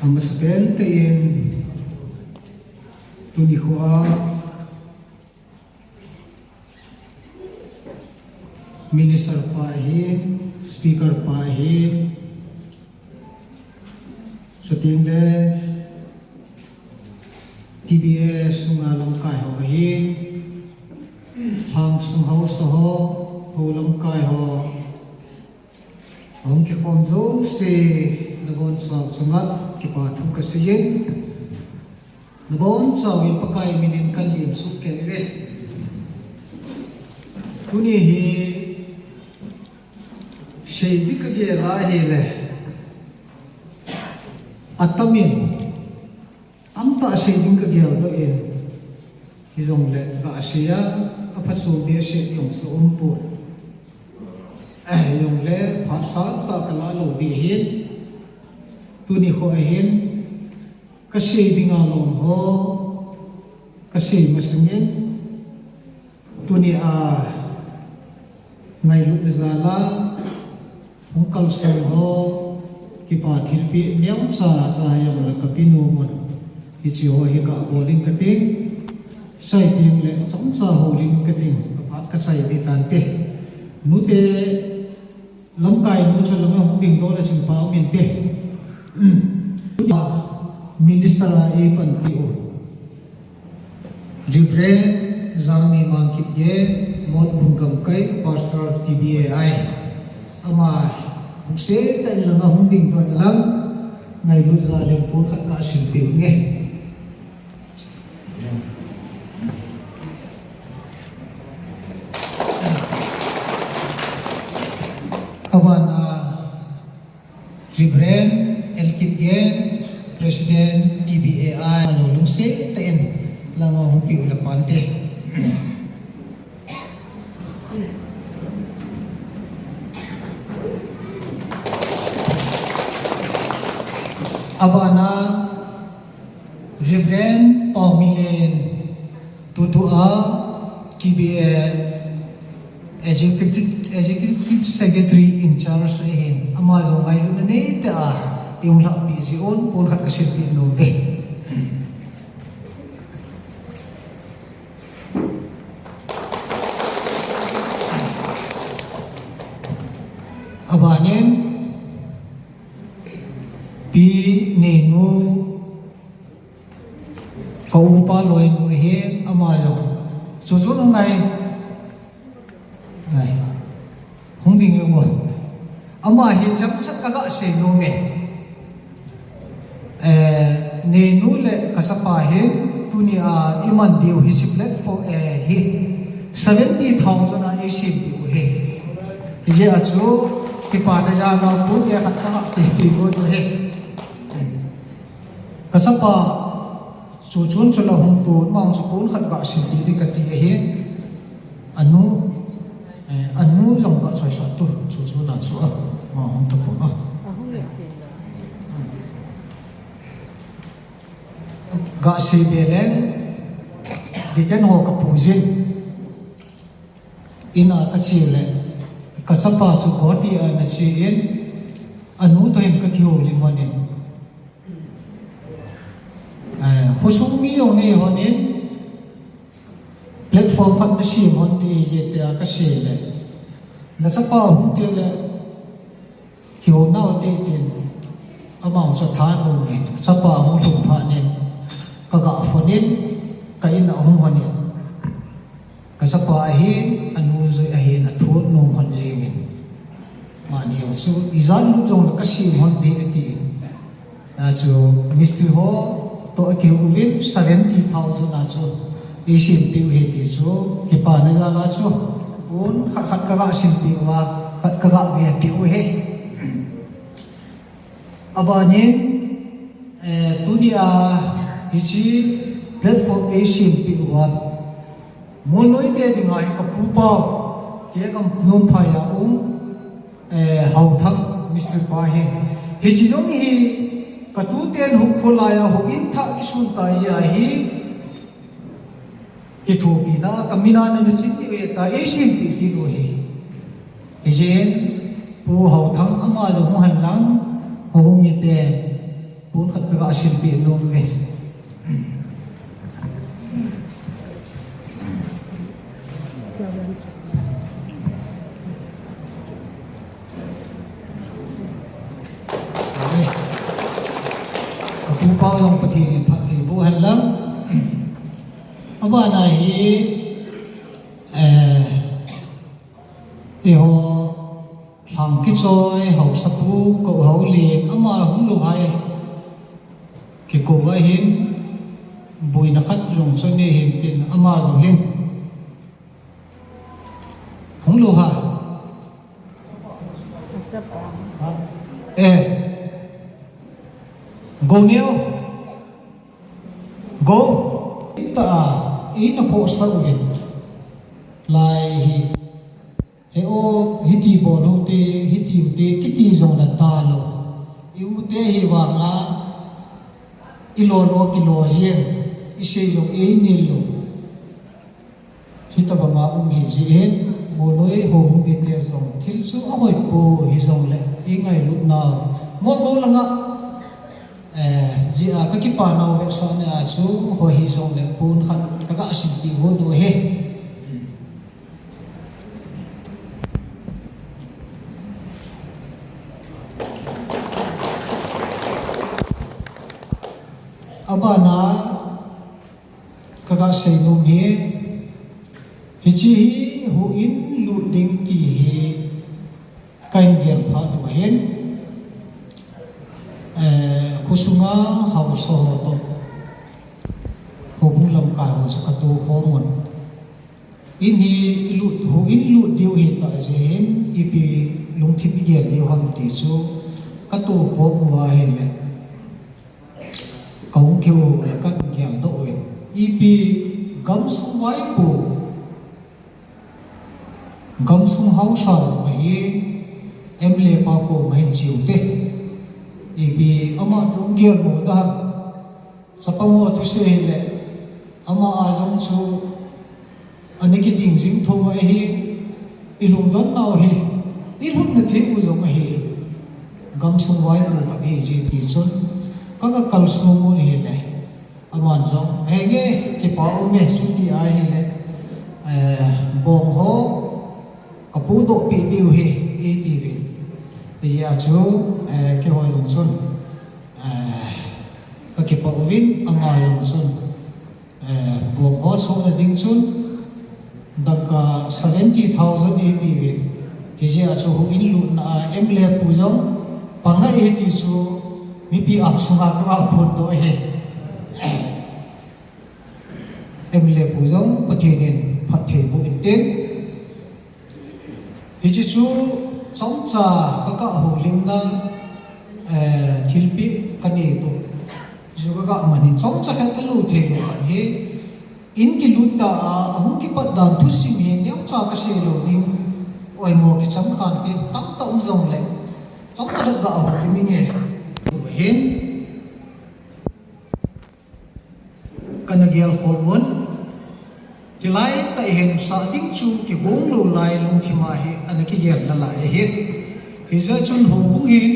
Amasapen tah in tuni khoa Minister pa ahin, Speaker pa ahin, chutengle T B A sunga lamkai ho ahin, lhangsung haosa ho, hou lamkai ho, ahung kikhom jouse, nabonchau chunga kipa thu kaseiyin. Nabonchauvin Pakai minin kalemsuh kei uve. Tuni hi sei ding kagel ahile, atamin, tamtah sei ding kageldoh in, hijongle gasei a, aphachom behseh jong chu aumpon. Hijongle phat sangtah kalah lou ding ahin, tuni khoa hin, kasei dinga lom ho, kasei masangin, tunia ngailutna jal a hung kalsong ho, kipa thilpeh neocha cha hijongle kapi nomun, hiche ho hi gabol inge kating, chai tengle chomcha houlim inge kating, kaphat kachai ding tante. Nute lamkai nu chu langa hung dingdoh le chun pa um inte. Minister a eipanpi u Reverend Jangni Mangkipgen, Motbung Gamkai, Pastor T B A I. Ama hung setah in langa hung dingdoh in lang, ngailut jal in phat khat kahin simpi u nge. Abana, Reverend L Kipgen, President T B A I, lungset tah in Langa hung pi u le pante. Abana Reverend Paumilen, tutua T B A Executive, Executive Secretary in charge ahin, ama jong ngailutna neitah a ihung lhahpi jeh un, pon khat kasilpeh nom uve. Abanin, Pi Neinu, ka upa loinu ahin, ama jong. Chuchu ngai. Ngai. Hung ding jong o. Ama hi chomcha kaga sei nom e. Eh, Neinu le kachapa hin, tunia iman diu hiche platform, eh, hi seventy thousand a eisem diu ahi. Hijeh a chu, kipana jal a pon khat kaga peh diu ahi. Kachapa, chuchun chu la hung pon, ama chu pon khat ga silpeh ding kati ahi. Anu, eh, anu jong ga choisah tu, chuchun a chu a, ama hung tapon a. Ga sei be leng, deacon ho kapu jin. In a kache le, kachapa chu Guwahati a ana che in, anu toh hin kakihoulim lhonin. Eh, khosung mi jong nei lhonin, platform khat nasem lhon ding ahi tia kasei le. Nachapa hung tile, kihou nau te tin, ama chu thanom in, chapa hung lhung phat in, kaga phone in, ka in a hung lhonin. Kachapa ahin, anu joi ahin, athu nom lhon jengin. Amani jong chu, ijat lut jongle kasem lhon ding atin. Achu, mistri ho toh akihou uvin, seventy thousand a chu eisem peh u ahi ti chu, kipana jal a chu, pon khat khat kaga silpeh uva, khat kaga vepeh u ahi. Abanin, eh, tunia hiche platform eisem peh uva, Molnoi te dinga hi kapu pa, kei kanomphai a um, eh, Haothang mistri pa hi. Hiche jong hi, katuten houin kholai a houin thah kisun tai jeh ahi, kithopina, kamin a nana chin diu ahi tia eisem peh kit u ahi. Hijeh in, Pu Haothang ama jong hung hen lang, houbung mite, pon khat kaga silpeh nom uve. Kapu pa jong Pathen in phatthei boh hen lang. Abana hi, eh, eiho Lhangkichoi haosapu Kou Haolin ama hung lou hai. Kikou ahin, boina khat jong chu nei hin tin ama jong hin. Hung lou hai. Eh. Go neo. Go. Ta, ina khohsah uvin. Lai hi. He o, hiti bol u te, hiti u te, kiti jong la talou. I u te hi vang a, i lo lo kilo jeng, i sei jong ei nil lou. Hitabang a um hi jeh in, Molnoi houbung mite jong thil chu ahoi poi hijongle, i ngailut nau. Mo go langa, eh, jeh a ka kipa nau vetsahna a chu, hoi hijongle pon khat ka ga silpeh u ahi. Abana ka ga sei nom hi, hiche hi houin lut ding ti hi ka hin gel phat u ahin, eh, khosunga haosa ho toh, houbung lamkai ho chu ka tou khom un. In hi lut, houin lut diu hi ta jeh in, ipi lungthim i gel diu ham ti chu ka tou khom u ahile. Ka hung kiu le ka geldoh uvin. Ipi gamsung vaipo, gamsung haosa jong ahi, M L A pa koma hin cheu te. Ipi ama jong gel mo da. Chapang ho thusei hile, ama a jong chu ana kiding jing tho ahi, i lungdon nau hi, i lhunna thei u jong ahi. Gamsung vaipo khat hi ji ti chun, ka, ka kalsong u hile. Aman jong, henge, kipa um e, chuti ahile, eh, bong ho, ka pudoh pi diu hi, i tiuvin. Hijeh a chu, eh, keiho jong chun, eh, ka kipa uvin, ama jong chun, eh, bong ho sohna ding chun, dangka seventy thousand eipe uvin. Hijeh a chu houin lutna a M L A pu jong pang ahi ti chu mipi angsunga ka ga phondoh ahi. M L A pu jong Pathen in phatthei boh in tin. Hiche chu chomcha ka, ka houlimna, eh, thilpeh ka nei toh. Chu ka, ka man in chomcha khat ka lou thei lou khat hi. In kilut ta a, ahung kipat dan thusim hi neocha ka sei lou ding. Oimo kichang khan te, tamtah um jongle. Chomcha khat ka houlim inge. Hin. Kana gel khom un. Chulai tah hin sah ding chu kigong lou lai lungthim a hi ana kigel nalai ahin. Hijeh chun houbung hin,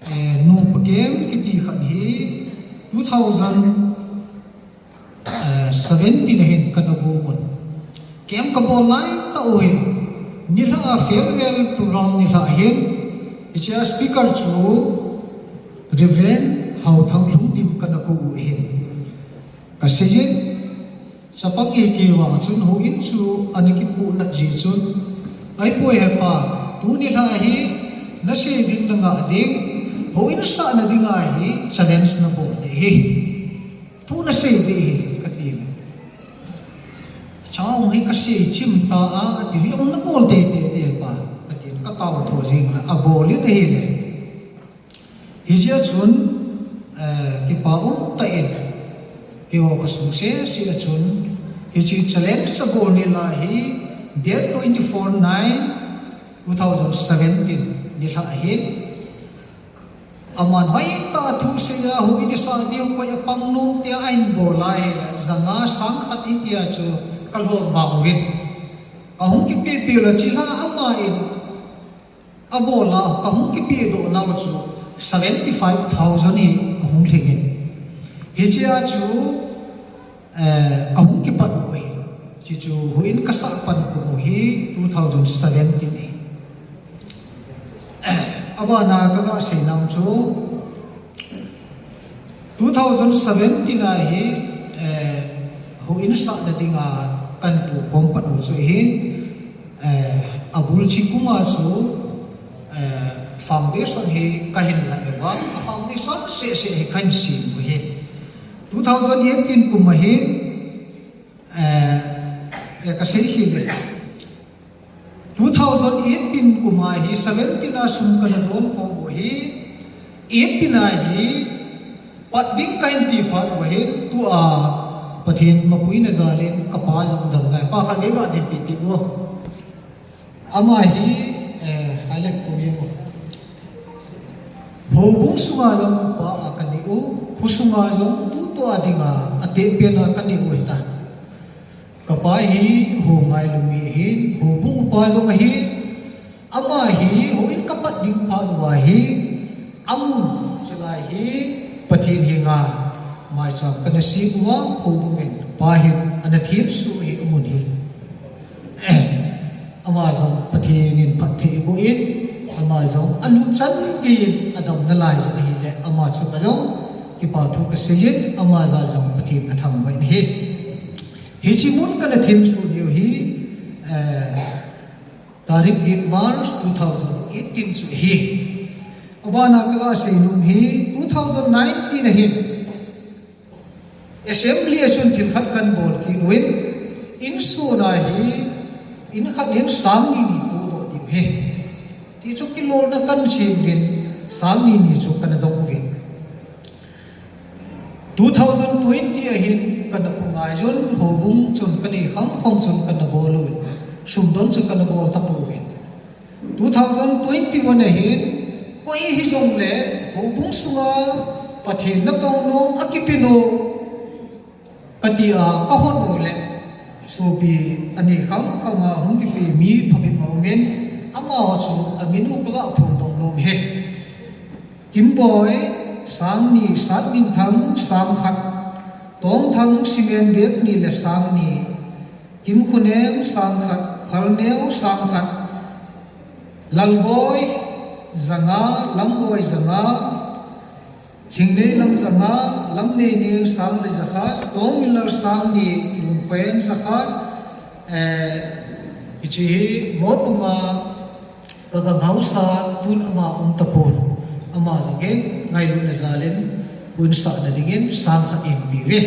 eh, nupa camp kiti khat hi two thousand, eh, seventeen a hin kana gong un. Camp ka bol lai tah u hin, nilhah a farewell program nilhah hin, hiche a speaker chu Reverend Haothang Lhungdim kana kou u hin. Ka seiyin, chapang ihi kei vang chun houin chu ana kipoh nat ji chun, ahipoi hepa, tuni nilhah hi nasei ding nangah ding, houin sahna dinga hi challenge nabol ding ahi. Thu nasei ding ahi, kati le. Chong hi kasei chim ta a, ati, hijong nabol teitei ding hepa, kati, ka tao tho jing le, abol in ahile. Hijeh a chun, eh, kipa um tah in, keiho ka sung sese a chun, hiche challenge abol nilhah hi, date twenty-four nine two thousand seventeen nilhah ahin, aman hoitah a thusei a, houin isah diu koi apang nom tia ahin bol a ahile, janga sang khat itia chu ka lhom vang uvin. Ka hung kipe pe le chilhah ama in abol a, ka hung kipe doh nau chu seventy five thousand hi ahung lhing in. Hiche a chu, eh, ka hung kipat u ahi. Hiche chu houin ka sah pan kum u hi two thousand seventeen ahi. Abana ka ga sei nau chu, two thousand seventeen a hi, eh, houin sahna dinga kana tukhom pat u chu ahin, eh, abul chi kum a chu, eh, foundation hi kahin la uva, a foundation sese hi kahin sem u ahi. Two thousand eighteen kum a hin, eh, eh, ka sei hile. Two thousand eighteen kum a hi seventeen a sum kana don khom u hi, eighteen a hi pat ding kahin ti phat u ahin, tua Pathen mapuina jal in kapa jong dam ngai, pa khat vei ga ding pi ti u. Ama hi, eh, Khailek pu hi mo. Houbung sunga jong upa a kanei u, kho sunga jong tutua dinga, ateh pen a kanei u ahitan. Kapa hi hou ngailu mi ahin, houbung upa jong ahin, ama hi houin kapat ding phat uva hi, amun, chulai hi, Pathen henga, maicham kana sem uva, houbung in, pa hin, ana themsuh hi, amun hi. Ama jong Pathen in phatthei boh in, ama jong aluchan gei in adam nalai jin ahile, ama chunga jong kipa thu kasei in, ama jal jong Pathen kathangvah in ahi. Hiche mun kana themsuh diu hi, eh, tarik eight March two thousand eighteen chu ahi. Abana kaga sei nom hi two thousand nineteen a hin. Assembly a chun thil khat kana bol kit uvin, insung a hi, in khat hin sang ni ni pudoh diu ahi. Ti chu kilolna kana sem uvin, sang ni ni chu kana dong uvin. Two thousand twenty ahin kana pung ngai jun, houbung chun kanei kham kham chun kana bol u. Sumdon chu kana bol tapou ve. Two thousand twenty-one ahin, koi hijongle, houbung sunga Pathen natong nom akipinu, katia kahon u le, sopi anei kham kham a hung kipe mi phabep aumin, amaho chu amin u kaga phongdoh nom e. Kimboi, sang ni, Satminthang, sang khat, Tongthang, Simen, bek ni le sang ni, Kimkhonem, sang khat, Phalneo, sang khat, Lalboi, janga, Lamboi, janga, Thingneilam, janga, Lamneineng, sang le jakhat, Tongminlal, sang ni, Lungkhoen, jakhat, eh, hiche hi, Motunga, Kagang hausa, tun ama um tapon. Ama jong hin, ngailutna jalin, puinsahna dingin, sang khat in pe uve.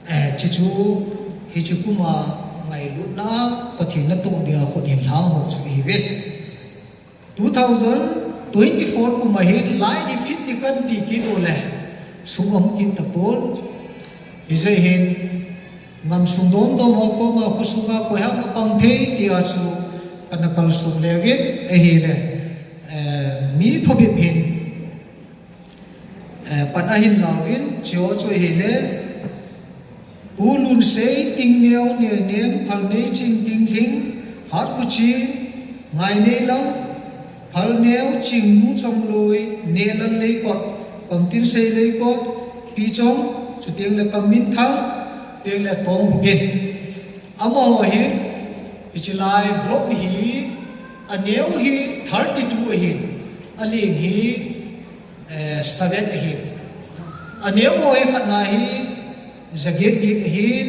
Eh, hichu, hichu kuma ngailutna, Pathen natong dinga khut hin lhang ho chu ihiuve. Two thousand twenty-four kuma hin, lai di fit di kan ti kit u le, sum um kit tapon. Hijeh hin, Ngam sung dom dom ho koma khosunga koi ham apang thei tia chu kana kalson leuvin ahile, eh, mi phabep hin, eh, pan ahin lauvin, chuche chu ahile, Pu Lunsei, Tingneo, Nenem, Phalnei, Ching, Tinglhing, Hatkhoching, Ngaineilam, Phalneo, Chingnu, Chongloi, Nehlal, Leikot, Kamtinsei, Leikot, Pichong, chuteng le Kamminthang, teng le Tonghugen. Amaho hin, hiche lai block hi, aneo hi thirty-two ahin, alen hi, eh, seven ahin. Aneo ho hi khatna hi, jaget get ahin,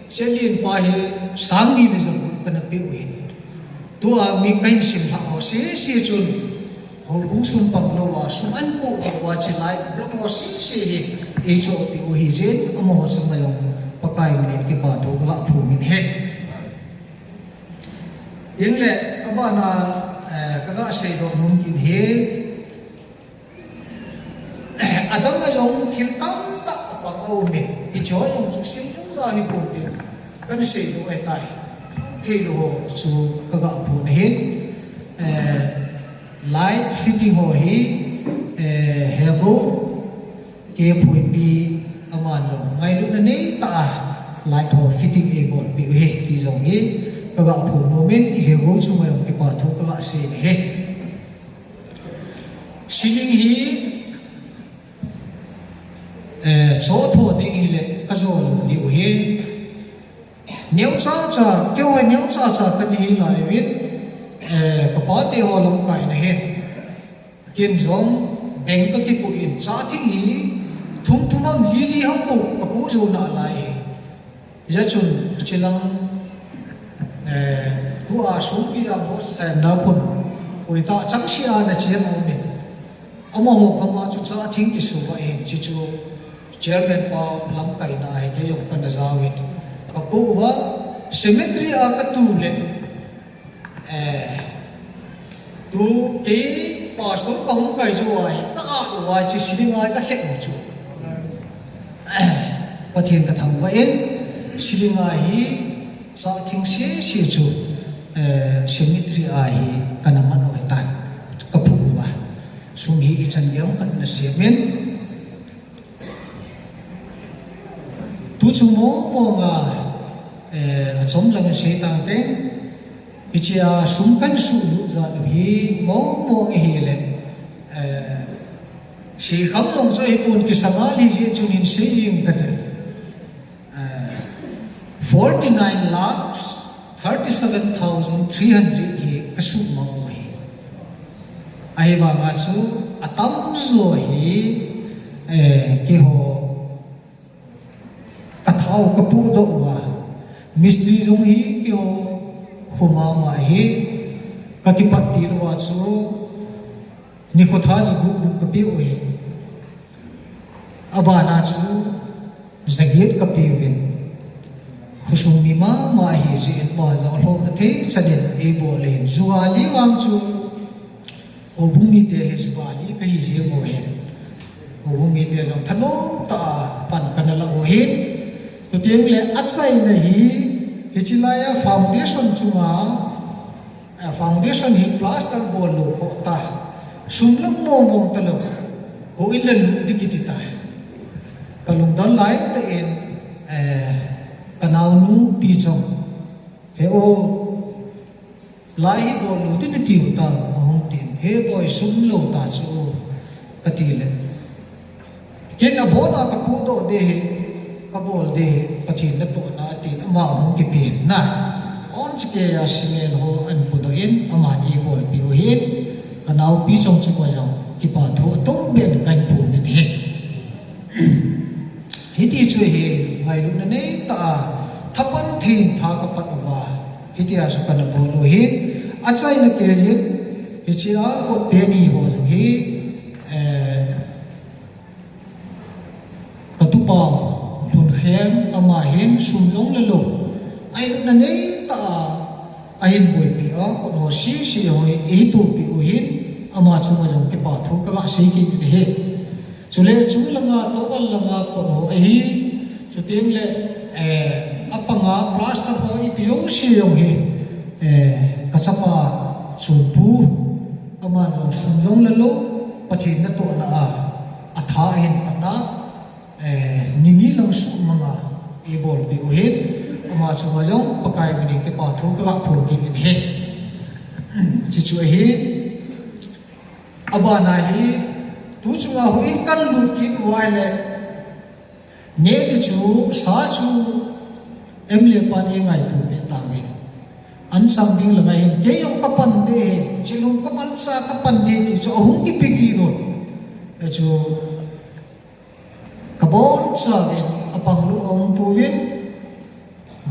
hiche alen pa hi, sang ni le jagup kana peh u ahin. Tua mi kahin simlhah ho sese chun, houbung sum pang louva, sum ahin pohdoh uva, hiche lai block ho sese hi, eichohpeh u ahijeh in, amaho chunga jong, Pakai minin kipathu kaga phongin ahi. Hinlah, abana, eh, kaga seidoh nom kit ahi. Adang a jong thil tamtah apang aumin, hicheho jong chu sei jong ja hipon tin, kana seidoh ahitai. Theilou ho chu kaga phon ahin, eh, light fitting ho hi, eh, Hego, K Phuipi, aman jong ngailutna neitah a light ho fitting eibolpeh u ahi ti jong hi kaga phon nomin, Hego chunga jong kipathu kaga sei ahi. Ceiling hi, eh, chotho ding hile kajou lou diu ahi. Neocha cha, keiho neocha cha kana hi laiyuvin, eh, kapate ho lamkaina hin, ken jong beng kakipoh in, cha thing hi thum thum ham, li li ham bou kapoh jou nalai. Hijeh chun, hiche lang, eh, tua songpi jang ho senda khun, koitah changseh a nachem aumin. Amaho kama chu cha thing kisuva ahin, hiche chu chairman pa lamkaina ahi, kei jong kana jaovin. Kapoh uva, cemetery a katu le, eh, tu kei pastor kahung kai jou ahi, ka-at uva hiche ceiling a hi kakhet u chu. Pathen kathangvah in, ceiling a hi, cha thing sese chu, eh, cemetery a hi kana man u ahitan, kaphuh uva. Sum hi ichan geiya khat nasemin. Tu chu mong mong a, eh, achom lang sei tang teng. Hichea sum kana suhlut jat u hi mong mong ahile, eh, seikham jong chu ahipon, kisanga lhi jeh chun hin sei jeng kate. Eh, forty-nine lakhs thirty-seven thousand three hundred hi kasuhmang u ahi. Ahivanga chu atamjo hi, eh, keiho kathao kapohdoh uva, mistri jong hi keiho khu mama ahi, kakipat til uva chu nikho tha jagup gup kapeh u ahi. Abana chu jaget kapeuvin. Khosung mi mama ahijeh in, abon jong lhomna thei chan in eibol in. Jugali vang chu, houbung mite hi jugali kahi jeng u ahin. Houbung mite jong thanom tah a pan kana la u ahin. Chuteng le achaina hi, hiche lai a foundation chunga, a foundation hi plaster bol lou khoh ta. Sum lang mo mong talou. Houin la lut ding kiti ta. Ka lungdon lai tah in, eh, ka naonu Pi Chong. He o, lai hi bol lou ding nati u tam, ahung tin. He boi, sum lou ta chu, kati le. Ken abon a ka pudoh ding ahi, ka bol ding ahi, Pathen natohna atin, ama ahung kipen na. Onche kei a cement ho ahin pudoh in, aman eibolpeh u ahin, ka nao Pi Chong chu koi jong kipa thu atum ben kahin phongin ahi. Hiti chu hi ngailutna nei tah a, thapan thei in tha ka pan uva, hitia chu kana bol u ahin, achaina kei in, hiche a kot teni ho jong hi, eh, ka tupa Lhunkhem, ama hin sum jong la lou, ngailutna nei tah a, ahin boipi a, kot ho sese ho hi eitohpeh u ahin, ama chunga jong kipa thu kaga sei kit in ahi. Chule chung langa, tobang langa kot ho ahi. Chuteng le, eh, apanga plaster ho ipi jouse jong hi, eh, ka chapa Chunpu, ama jong sum jong la lou, Pathen natohna a, atha ahin pan a, eh, ni ni lang sumanga eibolpeh u ahin, ama chunga jong Pakai minin kipa thu kaga phong kit in ahi. Chuchu ahi. Abana hi, tu chunga houin kalut kit uva ahile, neh ding chu, sa chu, M L A pan eingaito peh tauvin. Ansang ding langa hin, kei jong ka pan ding ahi, chilhum ka malcha ka pan ding ti chu, ahung kipe kit un. Hichu, ka bonchauvin, apang lou aum pouvin,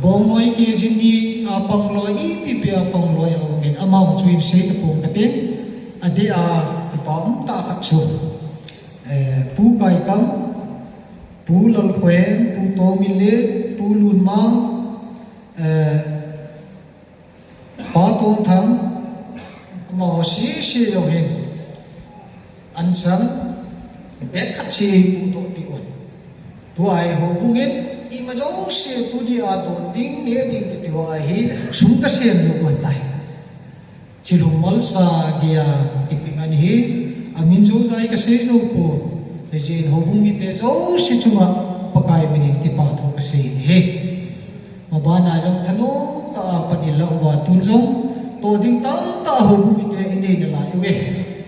bongnoi K G ni a pang loi, ipi ipi a pang loi aum in, amau chu hin sei tapong kating, adeh a, kipa um tah khat chu, eh, Pu Kaikam, Pu Lalkhoen, Pu Tomilen, Pu Lunmang, eh, Pa Tongthang, amaho sese jong hin, ansang bag khat chu eipudoh peh un. Tua hi houbung in, ima jouse tunia don ding, neh ding kiti ho ahi, sum kasem lou u ahitai. Chilhum malcha geiya kipe ngan hi, amin joujai kasei jou pon. Hijeh in houbung mite jouse chunga Pakai minin kipa thu kasei in ahi. Mabana jong thanom tah a pan ilah uva tun jong, toh ding tamtah houbung mite inei nalai uve.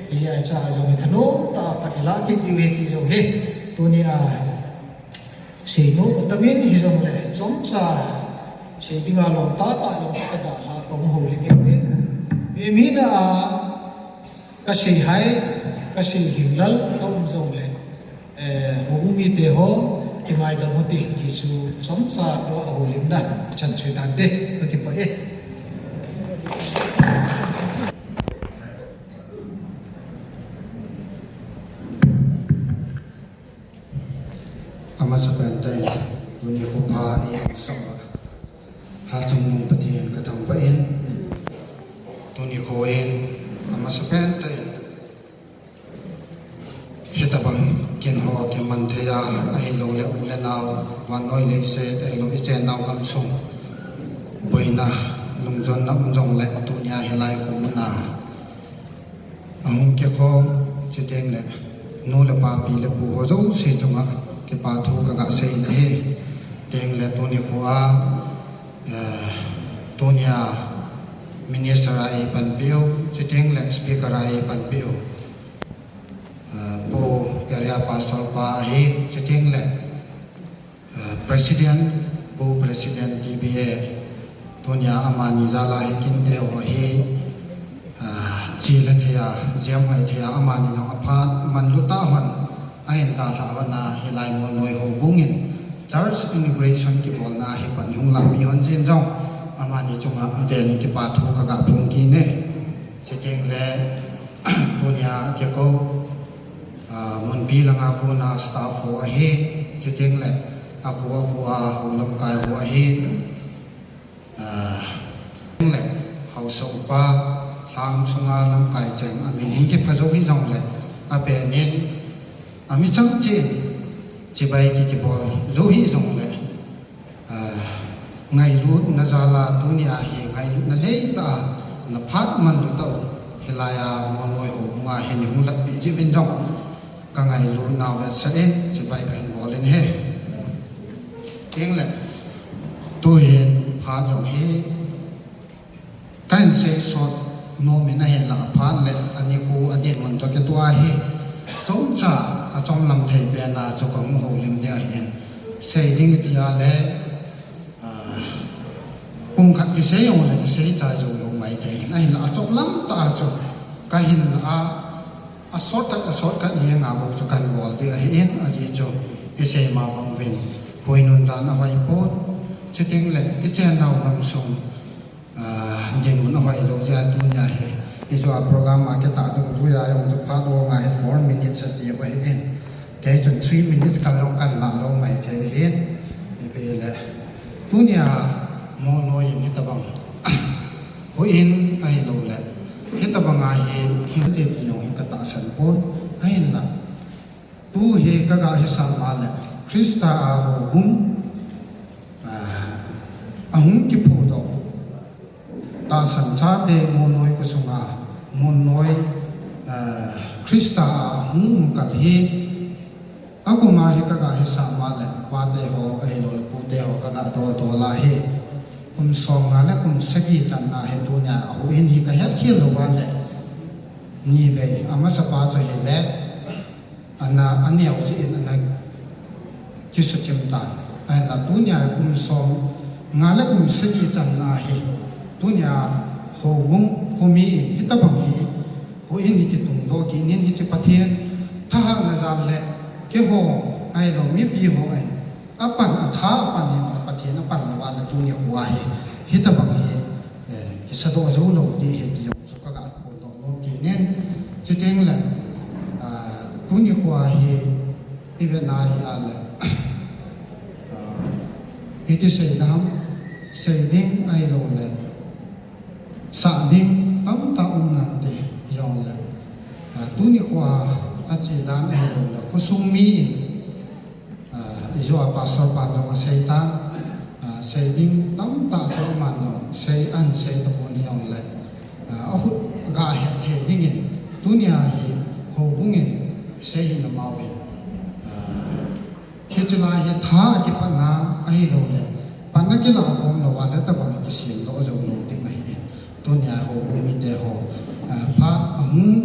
Hijeh a cha jong hi thanom tah a pan ilah kit diu ahi ti jong hi. Tunia seinom atamin hijongle, chomcha sei dinga lom tahtah jong kadalha kahung houlim uve. Mimina a, Kasei hai, kasei hinglal aum jongle, eh, houbung mite ho, kingaidam u hite ti chu chomcha kahoulim dan, chan chu tante, kakipah e. Amasapen tah in, tuni khopha eisah uva, Hatchungnung Pathen kathangvah in, tuni kho in, amasapen tah in, hitobang kin ho kiman thei a, ahilouleh u le nao, vannoi leiset, ahilou ichennau gamsung, boina, lungjonna um jongle, tunia hilai ko muna, ahung kikhom, chuteng le, nu le pa, pi le pu ho jouse chunga, kipa thu kaga sei in ahi. Chuteng le tuni khoa, eh, tunia minister a eipanpiu, chuteng le speaker a eipanpiu, eh, Pu Area Pastor pa ahi, chuteng le, eh, President, Pu President T B A, tunia amani jal a hi kinte ho hi, ah, chilha thei a, jemhoi thei a, amani jong aphat manlu tah hon, ahin dalha hon a, hilai Molnoi houbung in church inauguration kibolna hi pan hung lahpeh hon jin jong, amani chunga avel in kipa thu kaga phong kit e. Chuteng le, tunia kikou, ah, munpi langa kona staff ho ahi, chuteng le, akhu akhu a hou lamkai ho ahi, ah, le, haosa upa, lhang sunga lamkai cheng, amin hin kipha jou hijongle, apen in, Ami chang chen, chibai ki kibol, zo hi zong le, ah, ngailutna jal a tunia hi, ngailutna leitah a, na phat man lu tau, hilai a Molnoi ho, nga hi ni hung lat pi jip in zong, ka ngailutna ve sa in, chibai ka hin bol in he. Eng le, tu hin phat zong hi, Kan sei sot nom in ahin la a phat le, a ni ku a din mun to ke tua hi. Chomcha a chom lam thei pen a chu ka hung ho lim de ahin. Sei ding tia le, ah, kum khat ki sei ong le ki sei chai zo lo mai thei hin. Ahin la a chom lam ta chu ka hin la a, a sot khat, a sot khat hi nga bo chu kan bol de ahin. A ji chu i sei ma bang vin. Koi nun dan a hoi po. Chiting le, i chen nau gam sung. Ah, din mun a hoi lo jia tunia hi. I zo a program a ke ta dong zu ya yong zu pha do nga hi four minutes a ti ba hi in. Kei chun three minutes ka long kan la lo mai the hin. I pe le. Tunia Molnoi in hi ta bang. Ho in ai lo le. Hi ta bang a hi hin te ti yong hi ka ta san pon. Ai la. Tu hi ka ga hi sa ma le, Krista a ho bung, ah, a hung ki phu do. Ta san cha te Molnoi ku sunga, Molnoi, ah, Krista a hung um kal hi. A kum a hi ka ga hi sa ma le, pa te ho, a hi lo le pu te ho, ka ga do do la hi. Kum song nga le kum sagi chan na hi tunia a ho in hi ka het khil lo wa le. Ni ve, a ma sa pa cho hi le. Ana, a neo chi in ana kisuchim tan. Ahin la tunia kum song nga le kum sagi chan na hi. Tunia ho bung ho mi in hi ta bang hi. Ho in hi kitung do ki nin hi chi Pathian. Thahat na jal le ke ho ai lo mi pi ho ai. A pan a tha a pan hi ho Pathian a pan ma wa le tunia ku a hi. Hi ta bang hi. Eh, kisa do zo lo ti hi ti yong. Chu ka ga phun do mo ki nen. Chiteng le, ah, tuni kua hi i ve na hi a le, ah, i ti sei dam, sei ding ai lo le, sa ding tam ta um nan te yong le. Ah, tuni kua a chi dan ai lo le, khosung mi in, Ah, i zo a pastor pan zong a sei tan, ah, sei ding tam ta chu aman zong sei an sei ta pon hi ong le, ah, a hut ga het thei ding in tunia hi ho bung in sei hi na mau in, ah, hi chu lai hi tha a kipatna a hi lo le patna kila khom lo a le ta bang kisim lo zo lo ding a hi in tunia ho bung mi te ho, ah, phat a hung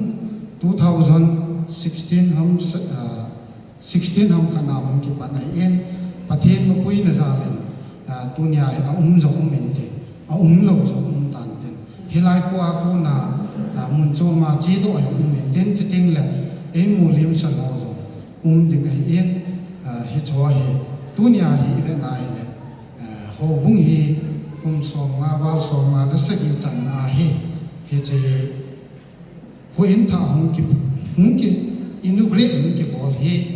two thousand sixteen ham sa-, ah, Sixteen ham khat na hung kipat ahi in, Pathen mapui na jal in, ah, tunia hi a um jong um in tin, a um lo jong um tan tin. Hilai kua kona, ah, mun chom a chi doh jong um in tin, chiteng le, ei mu lim san ho jong um ding ahi in, ah, hicho hi, tunia hi i vet na hi le, ah, houbung hi kum som nga, val som nga le sagi channa ahi, hiche hi. Houin thah hung ki, hung ki inaugurate hung kibol hi.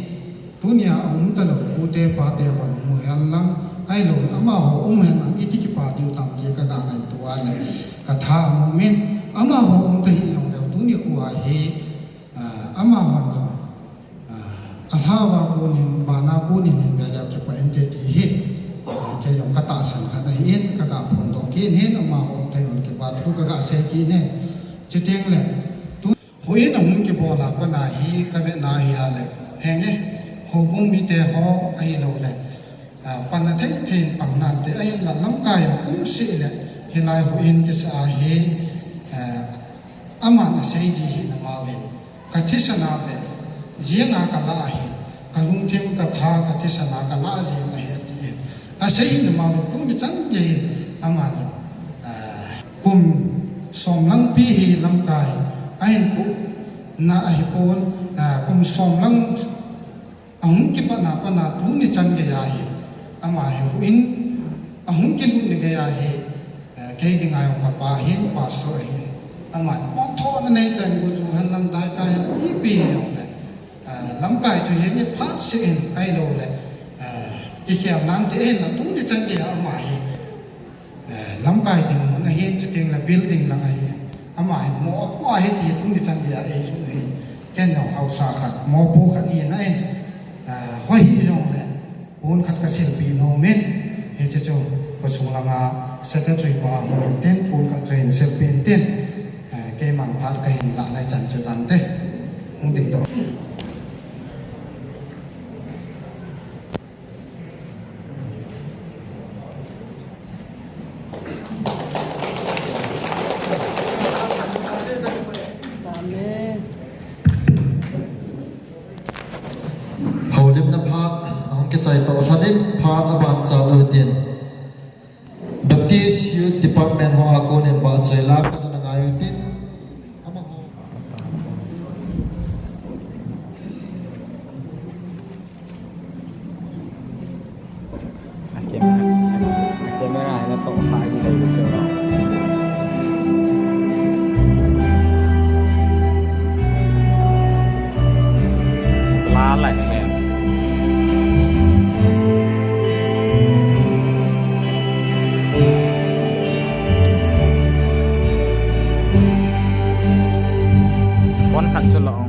Tunia a um talou pute pate hon mu hen lang, ahilou le amaho um hen lang iti kipa diu tam ti ka ga ngaito a le ka tha nom in, amaho um ta hi jong leu tuni kua hi, ah, amahon jong Ah, alhava konin, vana konin hin ve leu kipah inte ti hi. Ah, kei jong ka tahsan khat ahi in, ka ga phondoh kit in hin, amaho um thei un kipa thu ka ga sei kit in. Chuteng le, tu, houin a hung kibol a pat a hi, ka vetna hi a le, henge, houbung mite ho ahilou le. Ah, panna thei thei in pang nante, ahinla lamkai a um seh le, hilai houin kisa a hi, ah, aman asei ji hi na mau in. Ka thisan a ve, jing a ka la ahi, ka lungthim ka tha ka thisan a ka la jing ahi ati in. Asei hi na mau in tuni chan gei in, aman, ah, kum som lang pi hi lamkai, ahin pu, na ahi pon, ah, kum som lang A hung kipatna pat a tuni chan gei a hi, ama hi houin, a hung kilut ni gei a hi, eh, kei dinga jong ka pa hin, pastor ahi. Ama, mothohna nei tah in go chu hen lang dai kai hen ipi jong le. Eh, lamkai chu hin i phat seh in ahilou le. Eh, i kiam nante hin a tuni chan gei a ama hi. Eh, lamkai dinmun ahin, chuteng le building lang ahin. Ama hin mo, mo ahi ti tuni chan gei a ei chu ahin. Ken jong haosa khat, mopo khat hina in, ah, hoi hijongle, pon khat kasilpeh nom in, hiche chu khosung langa secretary pa hung intin, pon khat chu hin silpeh intin, ah, keiman phat kahin lah lai chan chu tante. Hung ding toh. Houlimna phat ahung kichai toh lhon in phat aban chal u hitin, Baptist Youth Department ho a konin vahchoi la khat ana ngai u hitin, amaho A camera, a camera hi natoh kha ji ding chu. La lai mai. Phone khat chu la ong.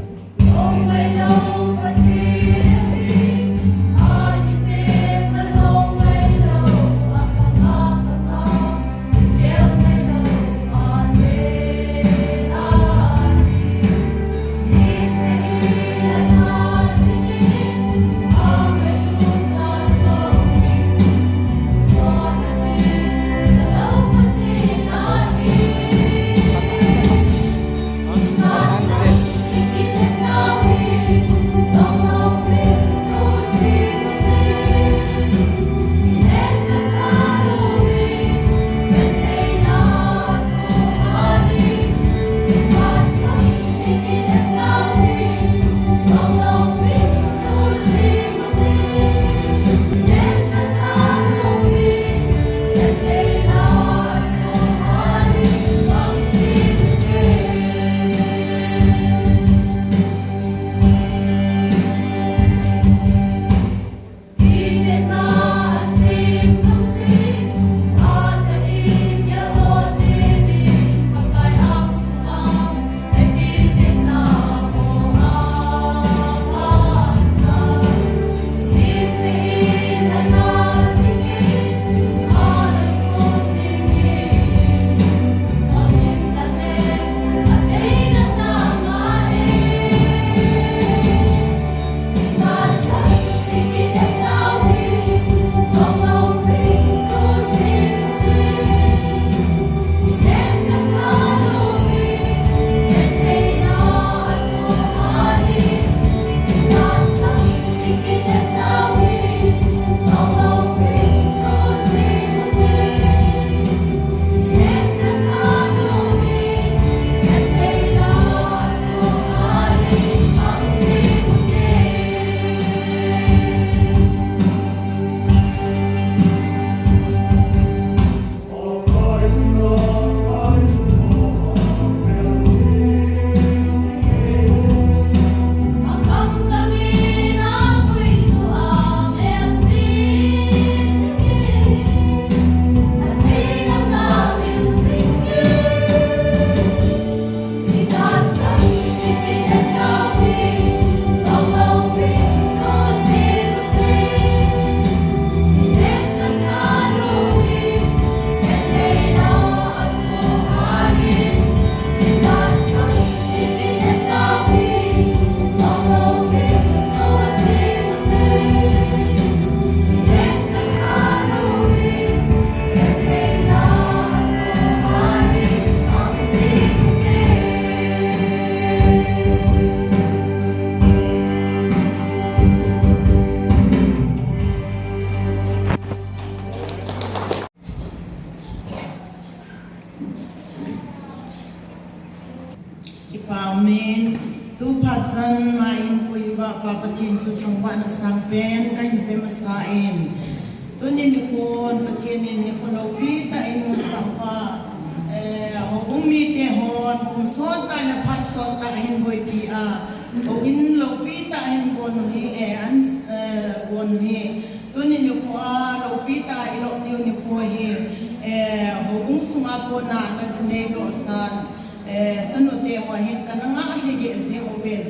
Kipa umin, tu phat chan ma in puiva Pa Pathen chu thangvahna sangpen kahin pe masa in. Tuni nikhon Pathen in nikho loupi tah in masang uva, eh, houbung mite hon kum sot tah le phat sot tah ahin boipi a, houin loupi tah ahin gon u hi, eh, an, eh, gon u hi. Tuni nikho a loupi tah a ilop diu nikho hi, eh, houbung sunga kona ana jinei dohsa, eh, chanu te ho hin kana ngah lhigeh jing uvin.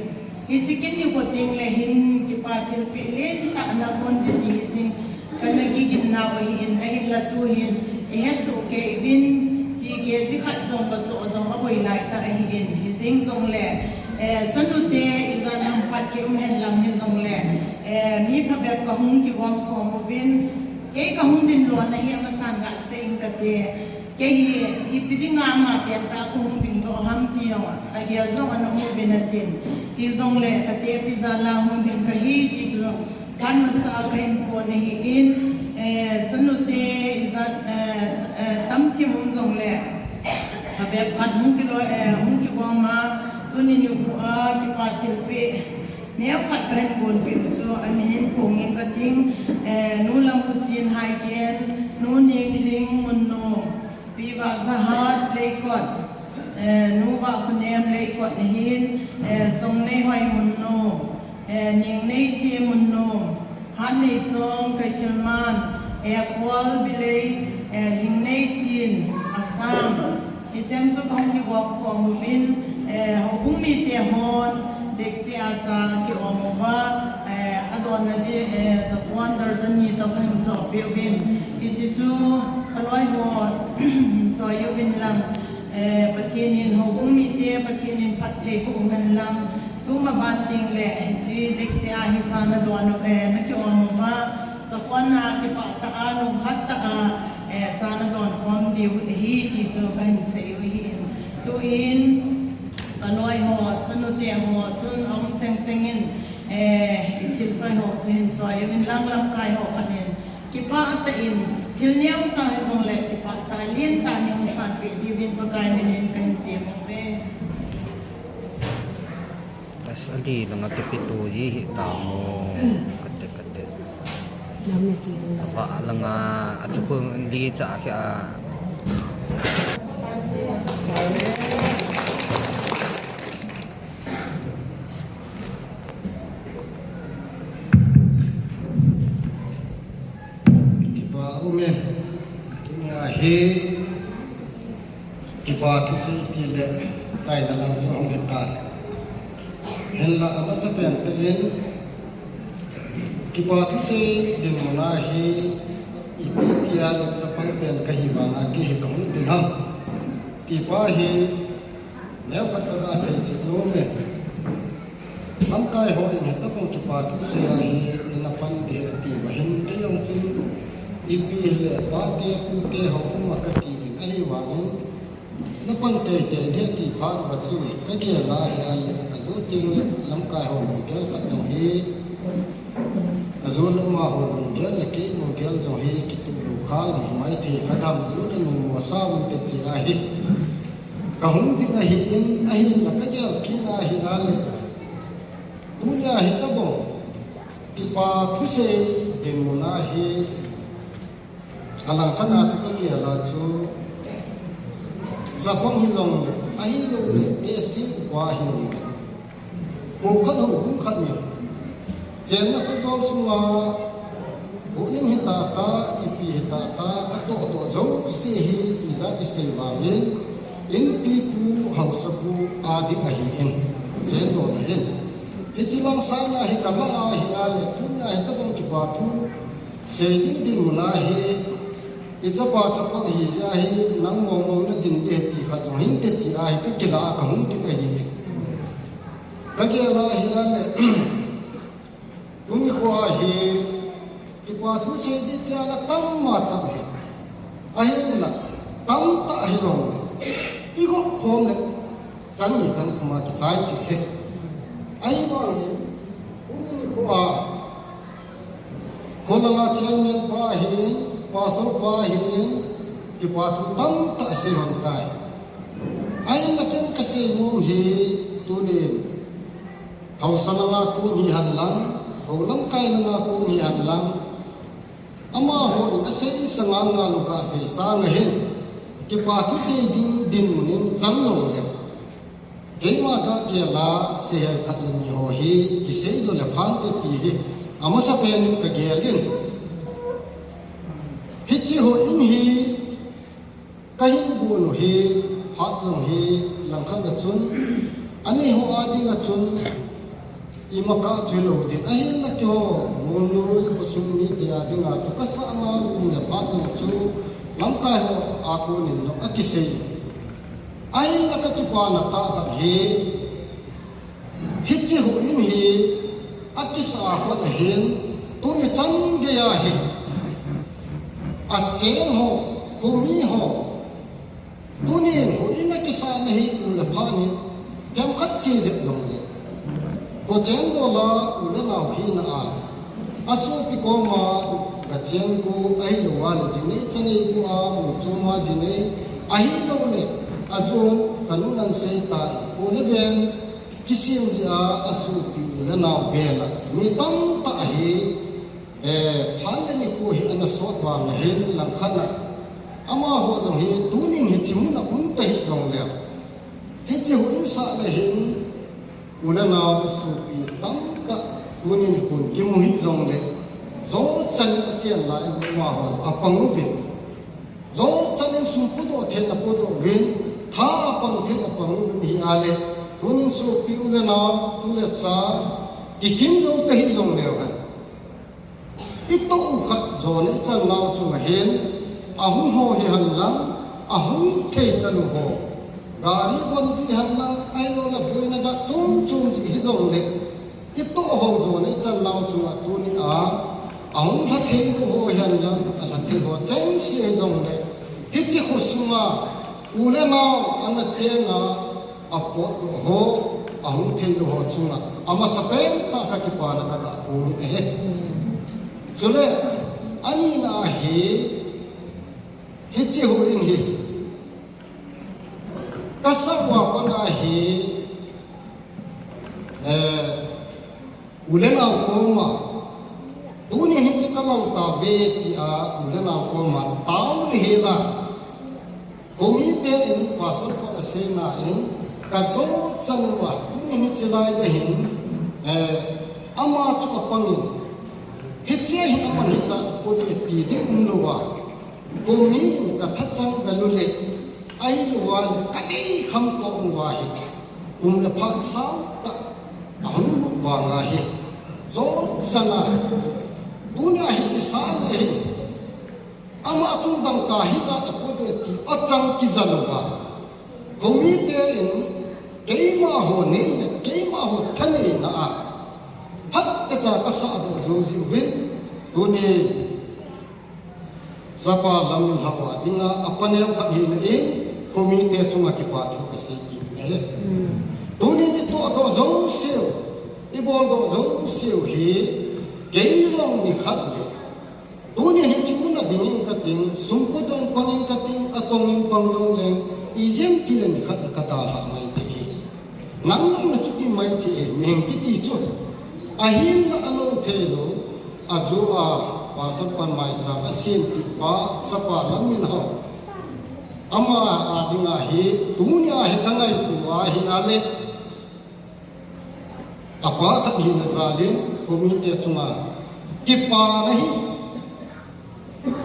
Hiche kin ni ko teng le hin kipa thilpeh lentah na kon te ti hi jing kana kigin nau ahin, ahinla tu hin i hesoh kei uvin, chi kei ji khat jong ka cho jong aboi lai tah ahin, hi jing jong le, eh, chanu te ijat ham khat ki um hen lang hi jong le, eh, mi phabep ka hung kigom khom uvin, kei ka hung din lona hi amasan ga sei ing kate. Kei hi ipi dinga ama pentah ka hung dingdoh ham ti jong agel jong ana um uvin atin. Hijongle kate ipi jal a hung ding kahi ti chu phat masa a kahin phon ahin, eh, chanu te ijat, eh, eh, tamthim um jongle phabep khat hung kiloi, eh, hung kigom a tuni nikho a kipa thilpeh neokhat kahin gonpeh u chu amin hin phongin kating, eh, Nu Lamkhuchin Haiken, Nu Ninglhing Munnom, Pi Vahjahat Leikot, eh, Nu Vahkhonem Leikot ahin, eh, Chongneihoimun Nom, eh, Ningneithe Munnom, Hatneichong Keithilman, eh, Kholbilei, eh, Lhingneichen, Assam. Hicheng chu kahung kigom khom uvin, eh, houbung mite hon, dek cheh a cha kiom uva, eh, adonna di, eh, chapuan darjan ni toh kahin chohpeh uvin. Hiche chu kaloi ho choi uvin lang, eh, Pathen in houbung mite, Pathen in phatthei boh uhen lang, tuma ban teng le, hiche dek cheh a hi cha nadon u, eh, nakiom uva, chapuan a kipah tah a, lungkhat tah a, eh, cha nadon khom diu ahi ti chu kahin sei u ahin. Tuin, kaloi ho, chanute ho, chun aum chengcheng in, eh, ithil choi ho chu hin choi uvin lang lamkai ho khat in. Kipah tah in, thil neocha hijongle kipah tah a lentah in hung sanpeh diuvin Pakai min in kahin tem uve. Asali langa kipeto ji hi tamo. Kate, kate. Lam na ti ding. Ava langa achukhun li cha kya. Kipa ume. Tunia hi kipa thusei ti le chaina lang chu ahung hitan. Hinla amasapen tah in kipa thusei dinmun a hi ipi tia le chapang pen kahi vanga kei hi kahung din ham ti pa hi neokhat kaga sei cheh nom e. Lamkai hon hitabang kipa thusei a hi nana pan ding ahi ati uva hin, kei jong chun ipi hile pate pute ho um a kati in ahivangin, na pan teitei ding ati phat uva chu kagel a hile, ajo teng le lamkai ho lunggel khat jong hi, ajo le amaho lunggel le kei lunggel jong hi kituh lou kha jong hi maithei khat ham, ajo le nungmo sa un te ti ahi. Kahung ding ahin, ahinla kagel kit a hile, tunia hitabang kipa thusei dinmun a hi, alangkhat a chu kagel a chu, chapang hijongle, ahiloule tehse upa hijongle, kho khat houbung khat in chenna khojol sunga houin hitata, ipi hitata, atohdoh jouse hi ijat isei vangin, inpipu haosapu a ding ahin, kho chendol ahin. Hiche lang sanga hi kalah a hile, tunia hitabang kipa thusei ding dinmun a hi, ichapa chapang hijeh a hi nang mongmong nadin ding ti khat jong hinte ti a hi kakilah a kahung ding ahi. Kagel a hile, tuni khoa hi kipa thusei ding tia la tam ma tam hi. Ahinla, tamtah hijongle, igop khom le, chang ni chang thum a kichai thei hi. Ahivangin, tuni khoa, kholanga chairman pa hin, pastor pa hin, kipa thu tamtah sei hon tai. Ahinla ken kasei nom hi, tunin, haosa langa kon hihen lang, hou lamkai langa kon hihen lang, amaho in asei sanga ngal u kasei sanga hin, kipa thusei ding dinmun in chang lou le, keima kagel a seihai khat le ni ho hi kisei jo le phante ti hi amasapen in kagel in. Hiche houin hi kahin gon u hi, phat jong hi langkhat a chun, aneiho a dinga chun, Ima kah chu lou din, ahinla keiho, Mulnoi khosung mite a dinga chu kasah ma um le phat jong chu, lamkai ho a konin jong akisei. Ahinla kakipana tah khat hi, hiche houin hi, akisah a pat ahin, tuni chan geiya hi, acheng ho, khomi ho, tunin houin akisahna hi kum le phat hi, themkhat che jep jongle, khochen dola u le nao hina a, asopi koma gacheng ko, ahilou le jinei chanei ko a mun chom a jinei, ahilou le ajon kanu nan sei ta, kho le veng kisem jeh a, asopi u le nao bela mi tamtah ahi. Eh, phat le nikho hi ana sot vang le hin langkhat a, amaho jong hi tunin hiche muna um ta hih jongle, hiche houin sah le hin, u le nao sopi tamtah tunin hikhon kimu hih jongle, jochan in achen lai amaho apang uvin, jochan in sum podoh thei in apodoh uvin, tha apang thei apang uvin ahile, tunin sopi u le nao, tu le cha, kikim jou ta hih jongleu hen, itoh u khat jona ichan nau chunga hin, ahung ho hihen lang, ahung thei talou ho, gari bon jeh hen lang, ahilou le boina jat chom chom jeh hijongle, itoh ho jona ichan nau chunga tunia ahung lha theilou ho hihen lang, alha thei ho chengse hijongle, hiche khosunga u le nao ana chenga, apotdoh ho, ahung theilou ho chunga amasapen tah kakipana kaga phongin ahi. Chule, anina hi, hiche houin hi, kasah uva pat ahi, eh, u le nao koma, tunin hiche kalang tauve tia u le nao koma tao le hela, khomite in pastor pan aseina in, kajochan uva, tunin hiche laiya hin, eh, ama chu apangin, hiche hin aman hijat a podoh e ti ding umlouva, khomi in kathachang vel u le, ahilou le kanei kham tong uva hi, kum le phat sao tah ahung lut vanga hi, jochan a, tunia hiche sahna hi, ama chung dangka hijat a podoh e ti achang kijal uva, khomite in, keima ho nei le keima ho thaneina a, phatechan kasahdoh jou jeh uvin, tunin Chapa Lamminlhao a dinga apa neo khat hina in, khomite chunga kipa thu kasei kit in ahi. Tunin itohdoh jouseu, iboldoh jouseu hi, kei jong nikhat le, tunin hiche muna dingin kating, sum podoh in pangin kating, atongin pang jongleng, ijemtia le nikhat le kadalhah mai thei hi. Nang jong nachuti mai thei e, mihem kiti chu. Ahinla alou theilou, ajo a, pastor pan maicham asenpeh pa, Chapa Lamminlhao, ama a dinga hi, tunia hi kangaito ahile, apa khat hina jalin, khomite chunga kipana hi,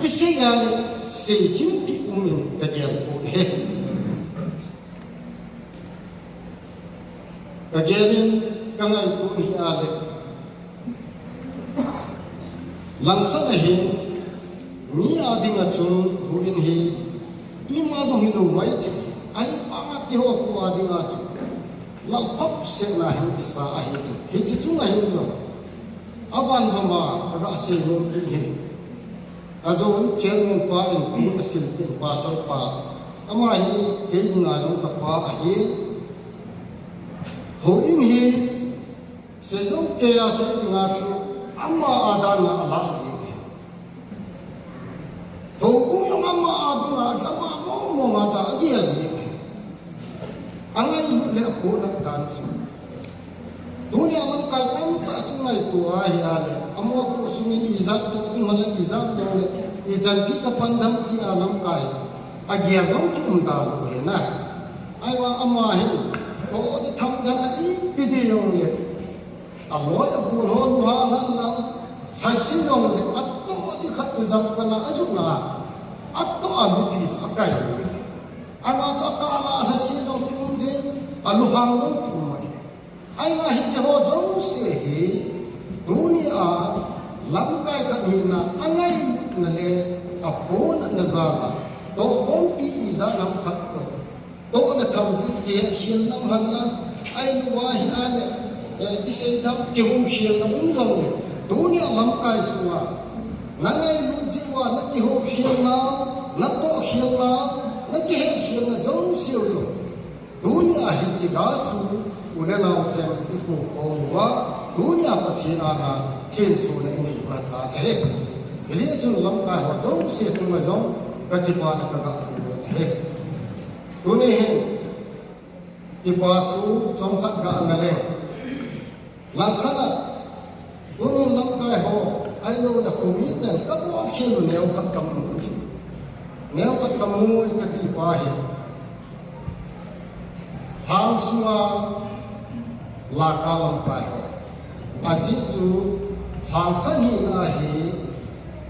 isei a le, seichim ti umin kagel poi. Kagelin, kangaito hi ahile, langkhat a hin, mi a dinga chun houin hi, ima jong hilou mai thei, ahivanga keiho kho a dinga chu, lalkhop sehna hin kisa ahi, hiche chunga hin jong, aban joma kaga seinom kit hi, ajon chairman pa in kum asilpeh in pastor pa, ama hi kei dinga jong kapa ahi, houin hi, seijou keiya sei dinga chu, ama a dinga alah jing ahi. Houbung jong ama a dinga, ama mong mong a dinga agel jing ahi. Angailut le apohnat dan chu, tunia lamkai tamtah chu ngaito ahi ahile, amaho sungin ijat toh ding ham le, ijat toh le, ichanpi kapan dem tia lamkai agel jong kium talou ahi na. Ahivang ama hin, toh ding tham dan a ipi ding jongle, aloi agol ho lunghang hen lang, lhase jongle, atoh ding khat tujang pana ajutna, atoh a mipi chu akai. Ama chu akah a lhase jong kium ding, alunghang jong kium mai. Ahivangin hiche ho jouse hi, tunia lamkai khat hina, angailutna le aponatna jal a, tohkhompi ijat ham khat toh, toh le tham jin kihetkhelna um henlang, ahilouva ahile, eh, kisei tham, kihoukhel na um jongle, tunia lamkai sunga, nangailut jeh uva, nakihoukhel nau, natohkhel nau, nakihetkhelna jouse u jong, tunia hiche ga chu u le nao cheng ikoukhom uva, tunia Pathen anga thensona inei uva ahitai. Hijeh chun lamkai ho jouse chunga jong kakipana kaga phong ahi. Tuni hin kipa thu chomkhat ga ngai leng. Langkhat a, tunin lamkai ho, ahilou le khomi ten kabol khel u neo khat kamu chu. Neo khat kamu kati pa hi, lhang sunga Laka lamkai ho. Ajeh chu lhang khat hina hi,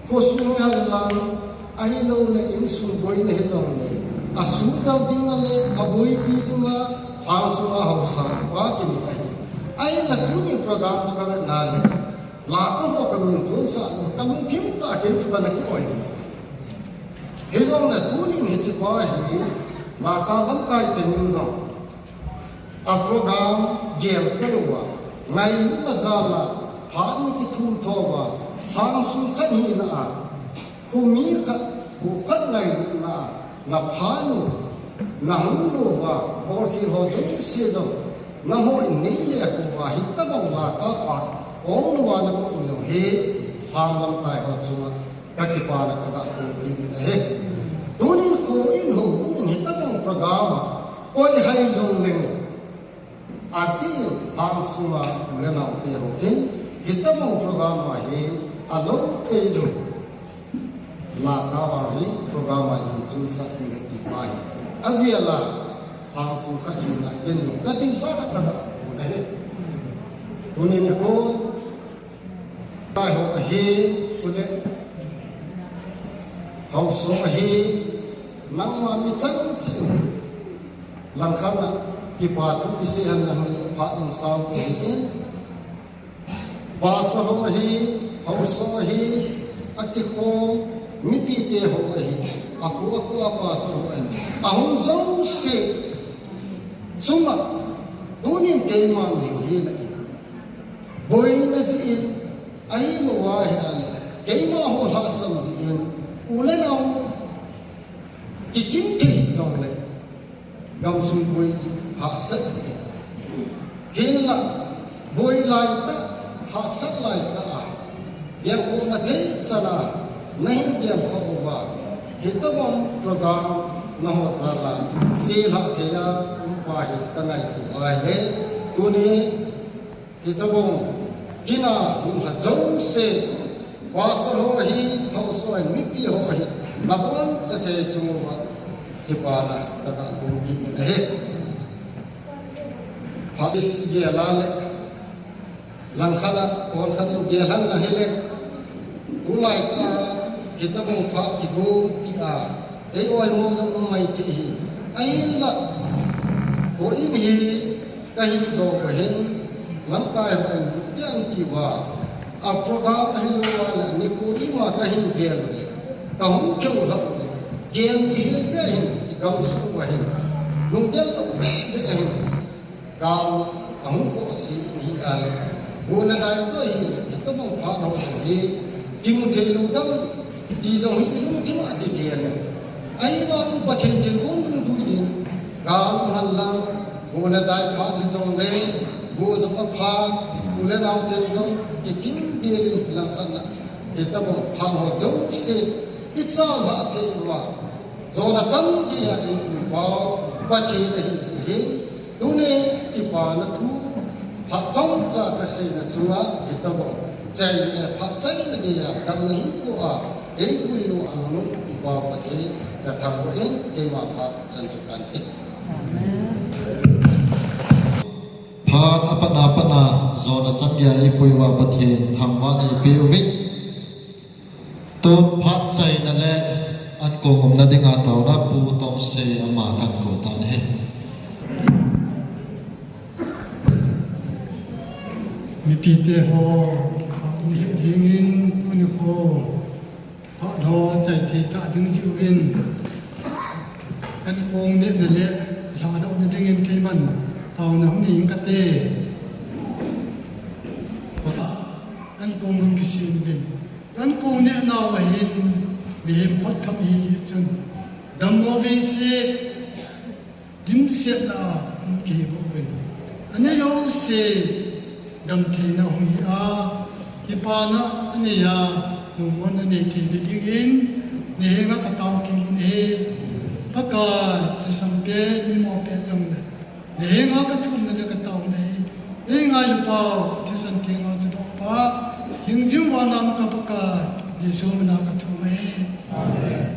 khosung hi henlang, ahilou le insung boina hijongle, asuhdam dinga le aboipi dinga, lhang sunga haosa pa kinei ahi. Ahinla tuni program chu kavet na le, Laka ho kamin chonsah lou, kalungthim tah a kei chu kana ki-oi. Hijongle tunin hiche pa hi, Laka lamkai chengin jong, a program gel talouva, ngailutna jal a, phat nakithum tho uva, lhang sung khat hina a, khomi khat, kho khat ngailutna a, naphat u, nahung lou uva, bolkhel ho jouse jong, namo in nei le kho uva, hitobang Laka phat ong louva napoh u jong hi, lhang lamkai ho chunga kakipana kaga phong kit in ahi. Tunin kho in houbung in hitobang program a, koi hai jong leng, atin lhang sunga u le nao te hon, hitobang program a hi alou thei lou. Laka vang hi program a min chonsah ding kati pa hi. Avel a lhang sung khat hina ken lou. Kati sa khat kaga phong ahi. Tunin kho Laka ho ahi, chule haosa ahi, nangma mi chang chin. Langkhat a, kipa thu kisei henlang le phat in sao ahi in. Pastor ho ahi, haosa ahi, akikhom, mipite ho ahi, akhu akhu a pastor ho ahi. Ahung jouse chunga, tunin keima mihing hina in. Boina jeh in, ahilouva ahile, keima ho lhahsam jeh in, u le nao, kikim thei jongle, gamsung boi jeh, hahsat jeh in. Hinla, boi laitah, hahsat laitah a, bengkhoh na thei chan a, nahin bengkhoh uva, hitobang program naho jal a, chelhah thei a, um pa hi kangaito ahile, tuni, hitobang, kin a hung lha jouse, pastor ho ahi, haosa ahi, mipi ho ahi, nabonchauva kei chunga, kipana kaga phong kit in ahi. Phat igel a le, langkhat a, konkhat in gel henlang hile, tulai tah a, hitobang phat kigong tia, ei oimo jong um mai thei ahi. Ahinla, houin hi, kahin jo uva hin, lamkai hon, tiang tiuva, a program ahilouva le, nikho ima kahin gel u le, kahung kihou lhah u le, gel nihel beh hin, igamsung uva hin, lunggel lou beh beh ahin, gal ahung khohse in ahile, go le dai toh ahile, hitobang phat ho hi, kimu thei lou dam, ti jong hi ilungthim a kigel in. Ahivangin Pathen thilgon dungjui jin, gal um henlang, go le dai phat hijongle, go jong aphat, u le nao cheng jong, kikim del in langkhat a, hitobang phat ho jouse, ichan lhah thei uva, jona chan geiya eipui pa, Pathen ahi jeh hin, tuni kipana thu, phat chomcha kaseina chunga, hitobang, chai, eh, phat chaina geiya, damna hinkho a, eipui u sunu, ipa Pathen, kathangvah in, keima phat chan chu kan tin. Phat apatna patna, jona chan geiya eipui uva Pathen, thangvahna eipeh uvin. Tun phat chaina le ankong umna dinga taona Pu Tongse ama kakou tan ahi. Pite ho, kipah um jeh jingin, tuni kho, phat ho, chai thei tah ding jeh uvin, ankong nehna le lhadohna dingin keiman taona hung nei ing kate. Ankong hung kisem uvin. Ankong neh nauva hin mihem khut kham ihi jeh chun, dammo veise dimset lah a hung kihi bou uvin. Anei jouse damtheina hung hi a, kipana anei a, lungmonna nei theina dingin, nahenga katao kit in ahi. Pakai, thisan pen, mimo pen jongle, nahenga kathumna le kataona ahi. Neingailu pau, athisan thenga chadong pa, hingjing vana um ka Pakai, Jesu mina kathum ahi. Amen.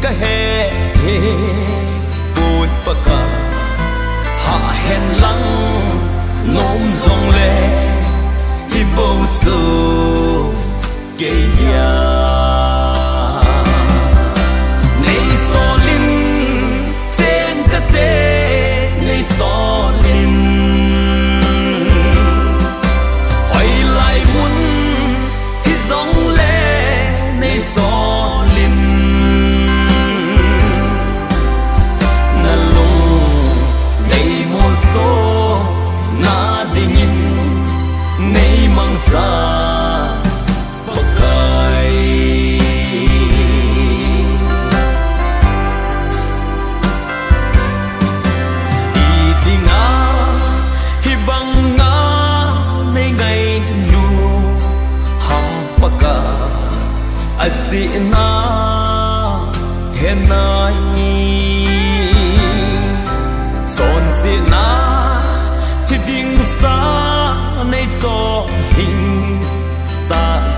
Kahe thei poi Pakai, hah hen lang nom jongle, hibou chu kei a. Nei sol in, cheng kate, nei sol in. Hoilai mun hijongle, nei sol in. Nalung nei molso na dingin, nei mangcha Pakai. Itinga hibanga nei ngailu ham Pakai, ajeh na henai.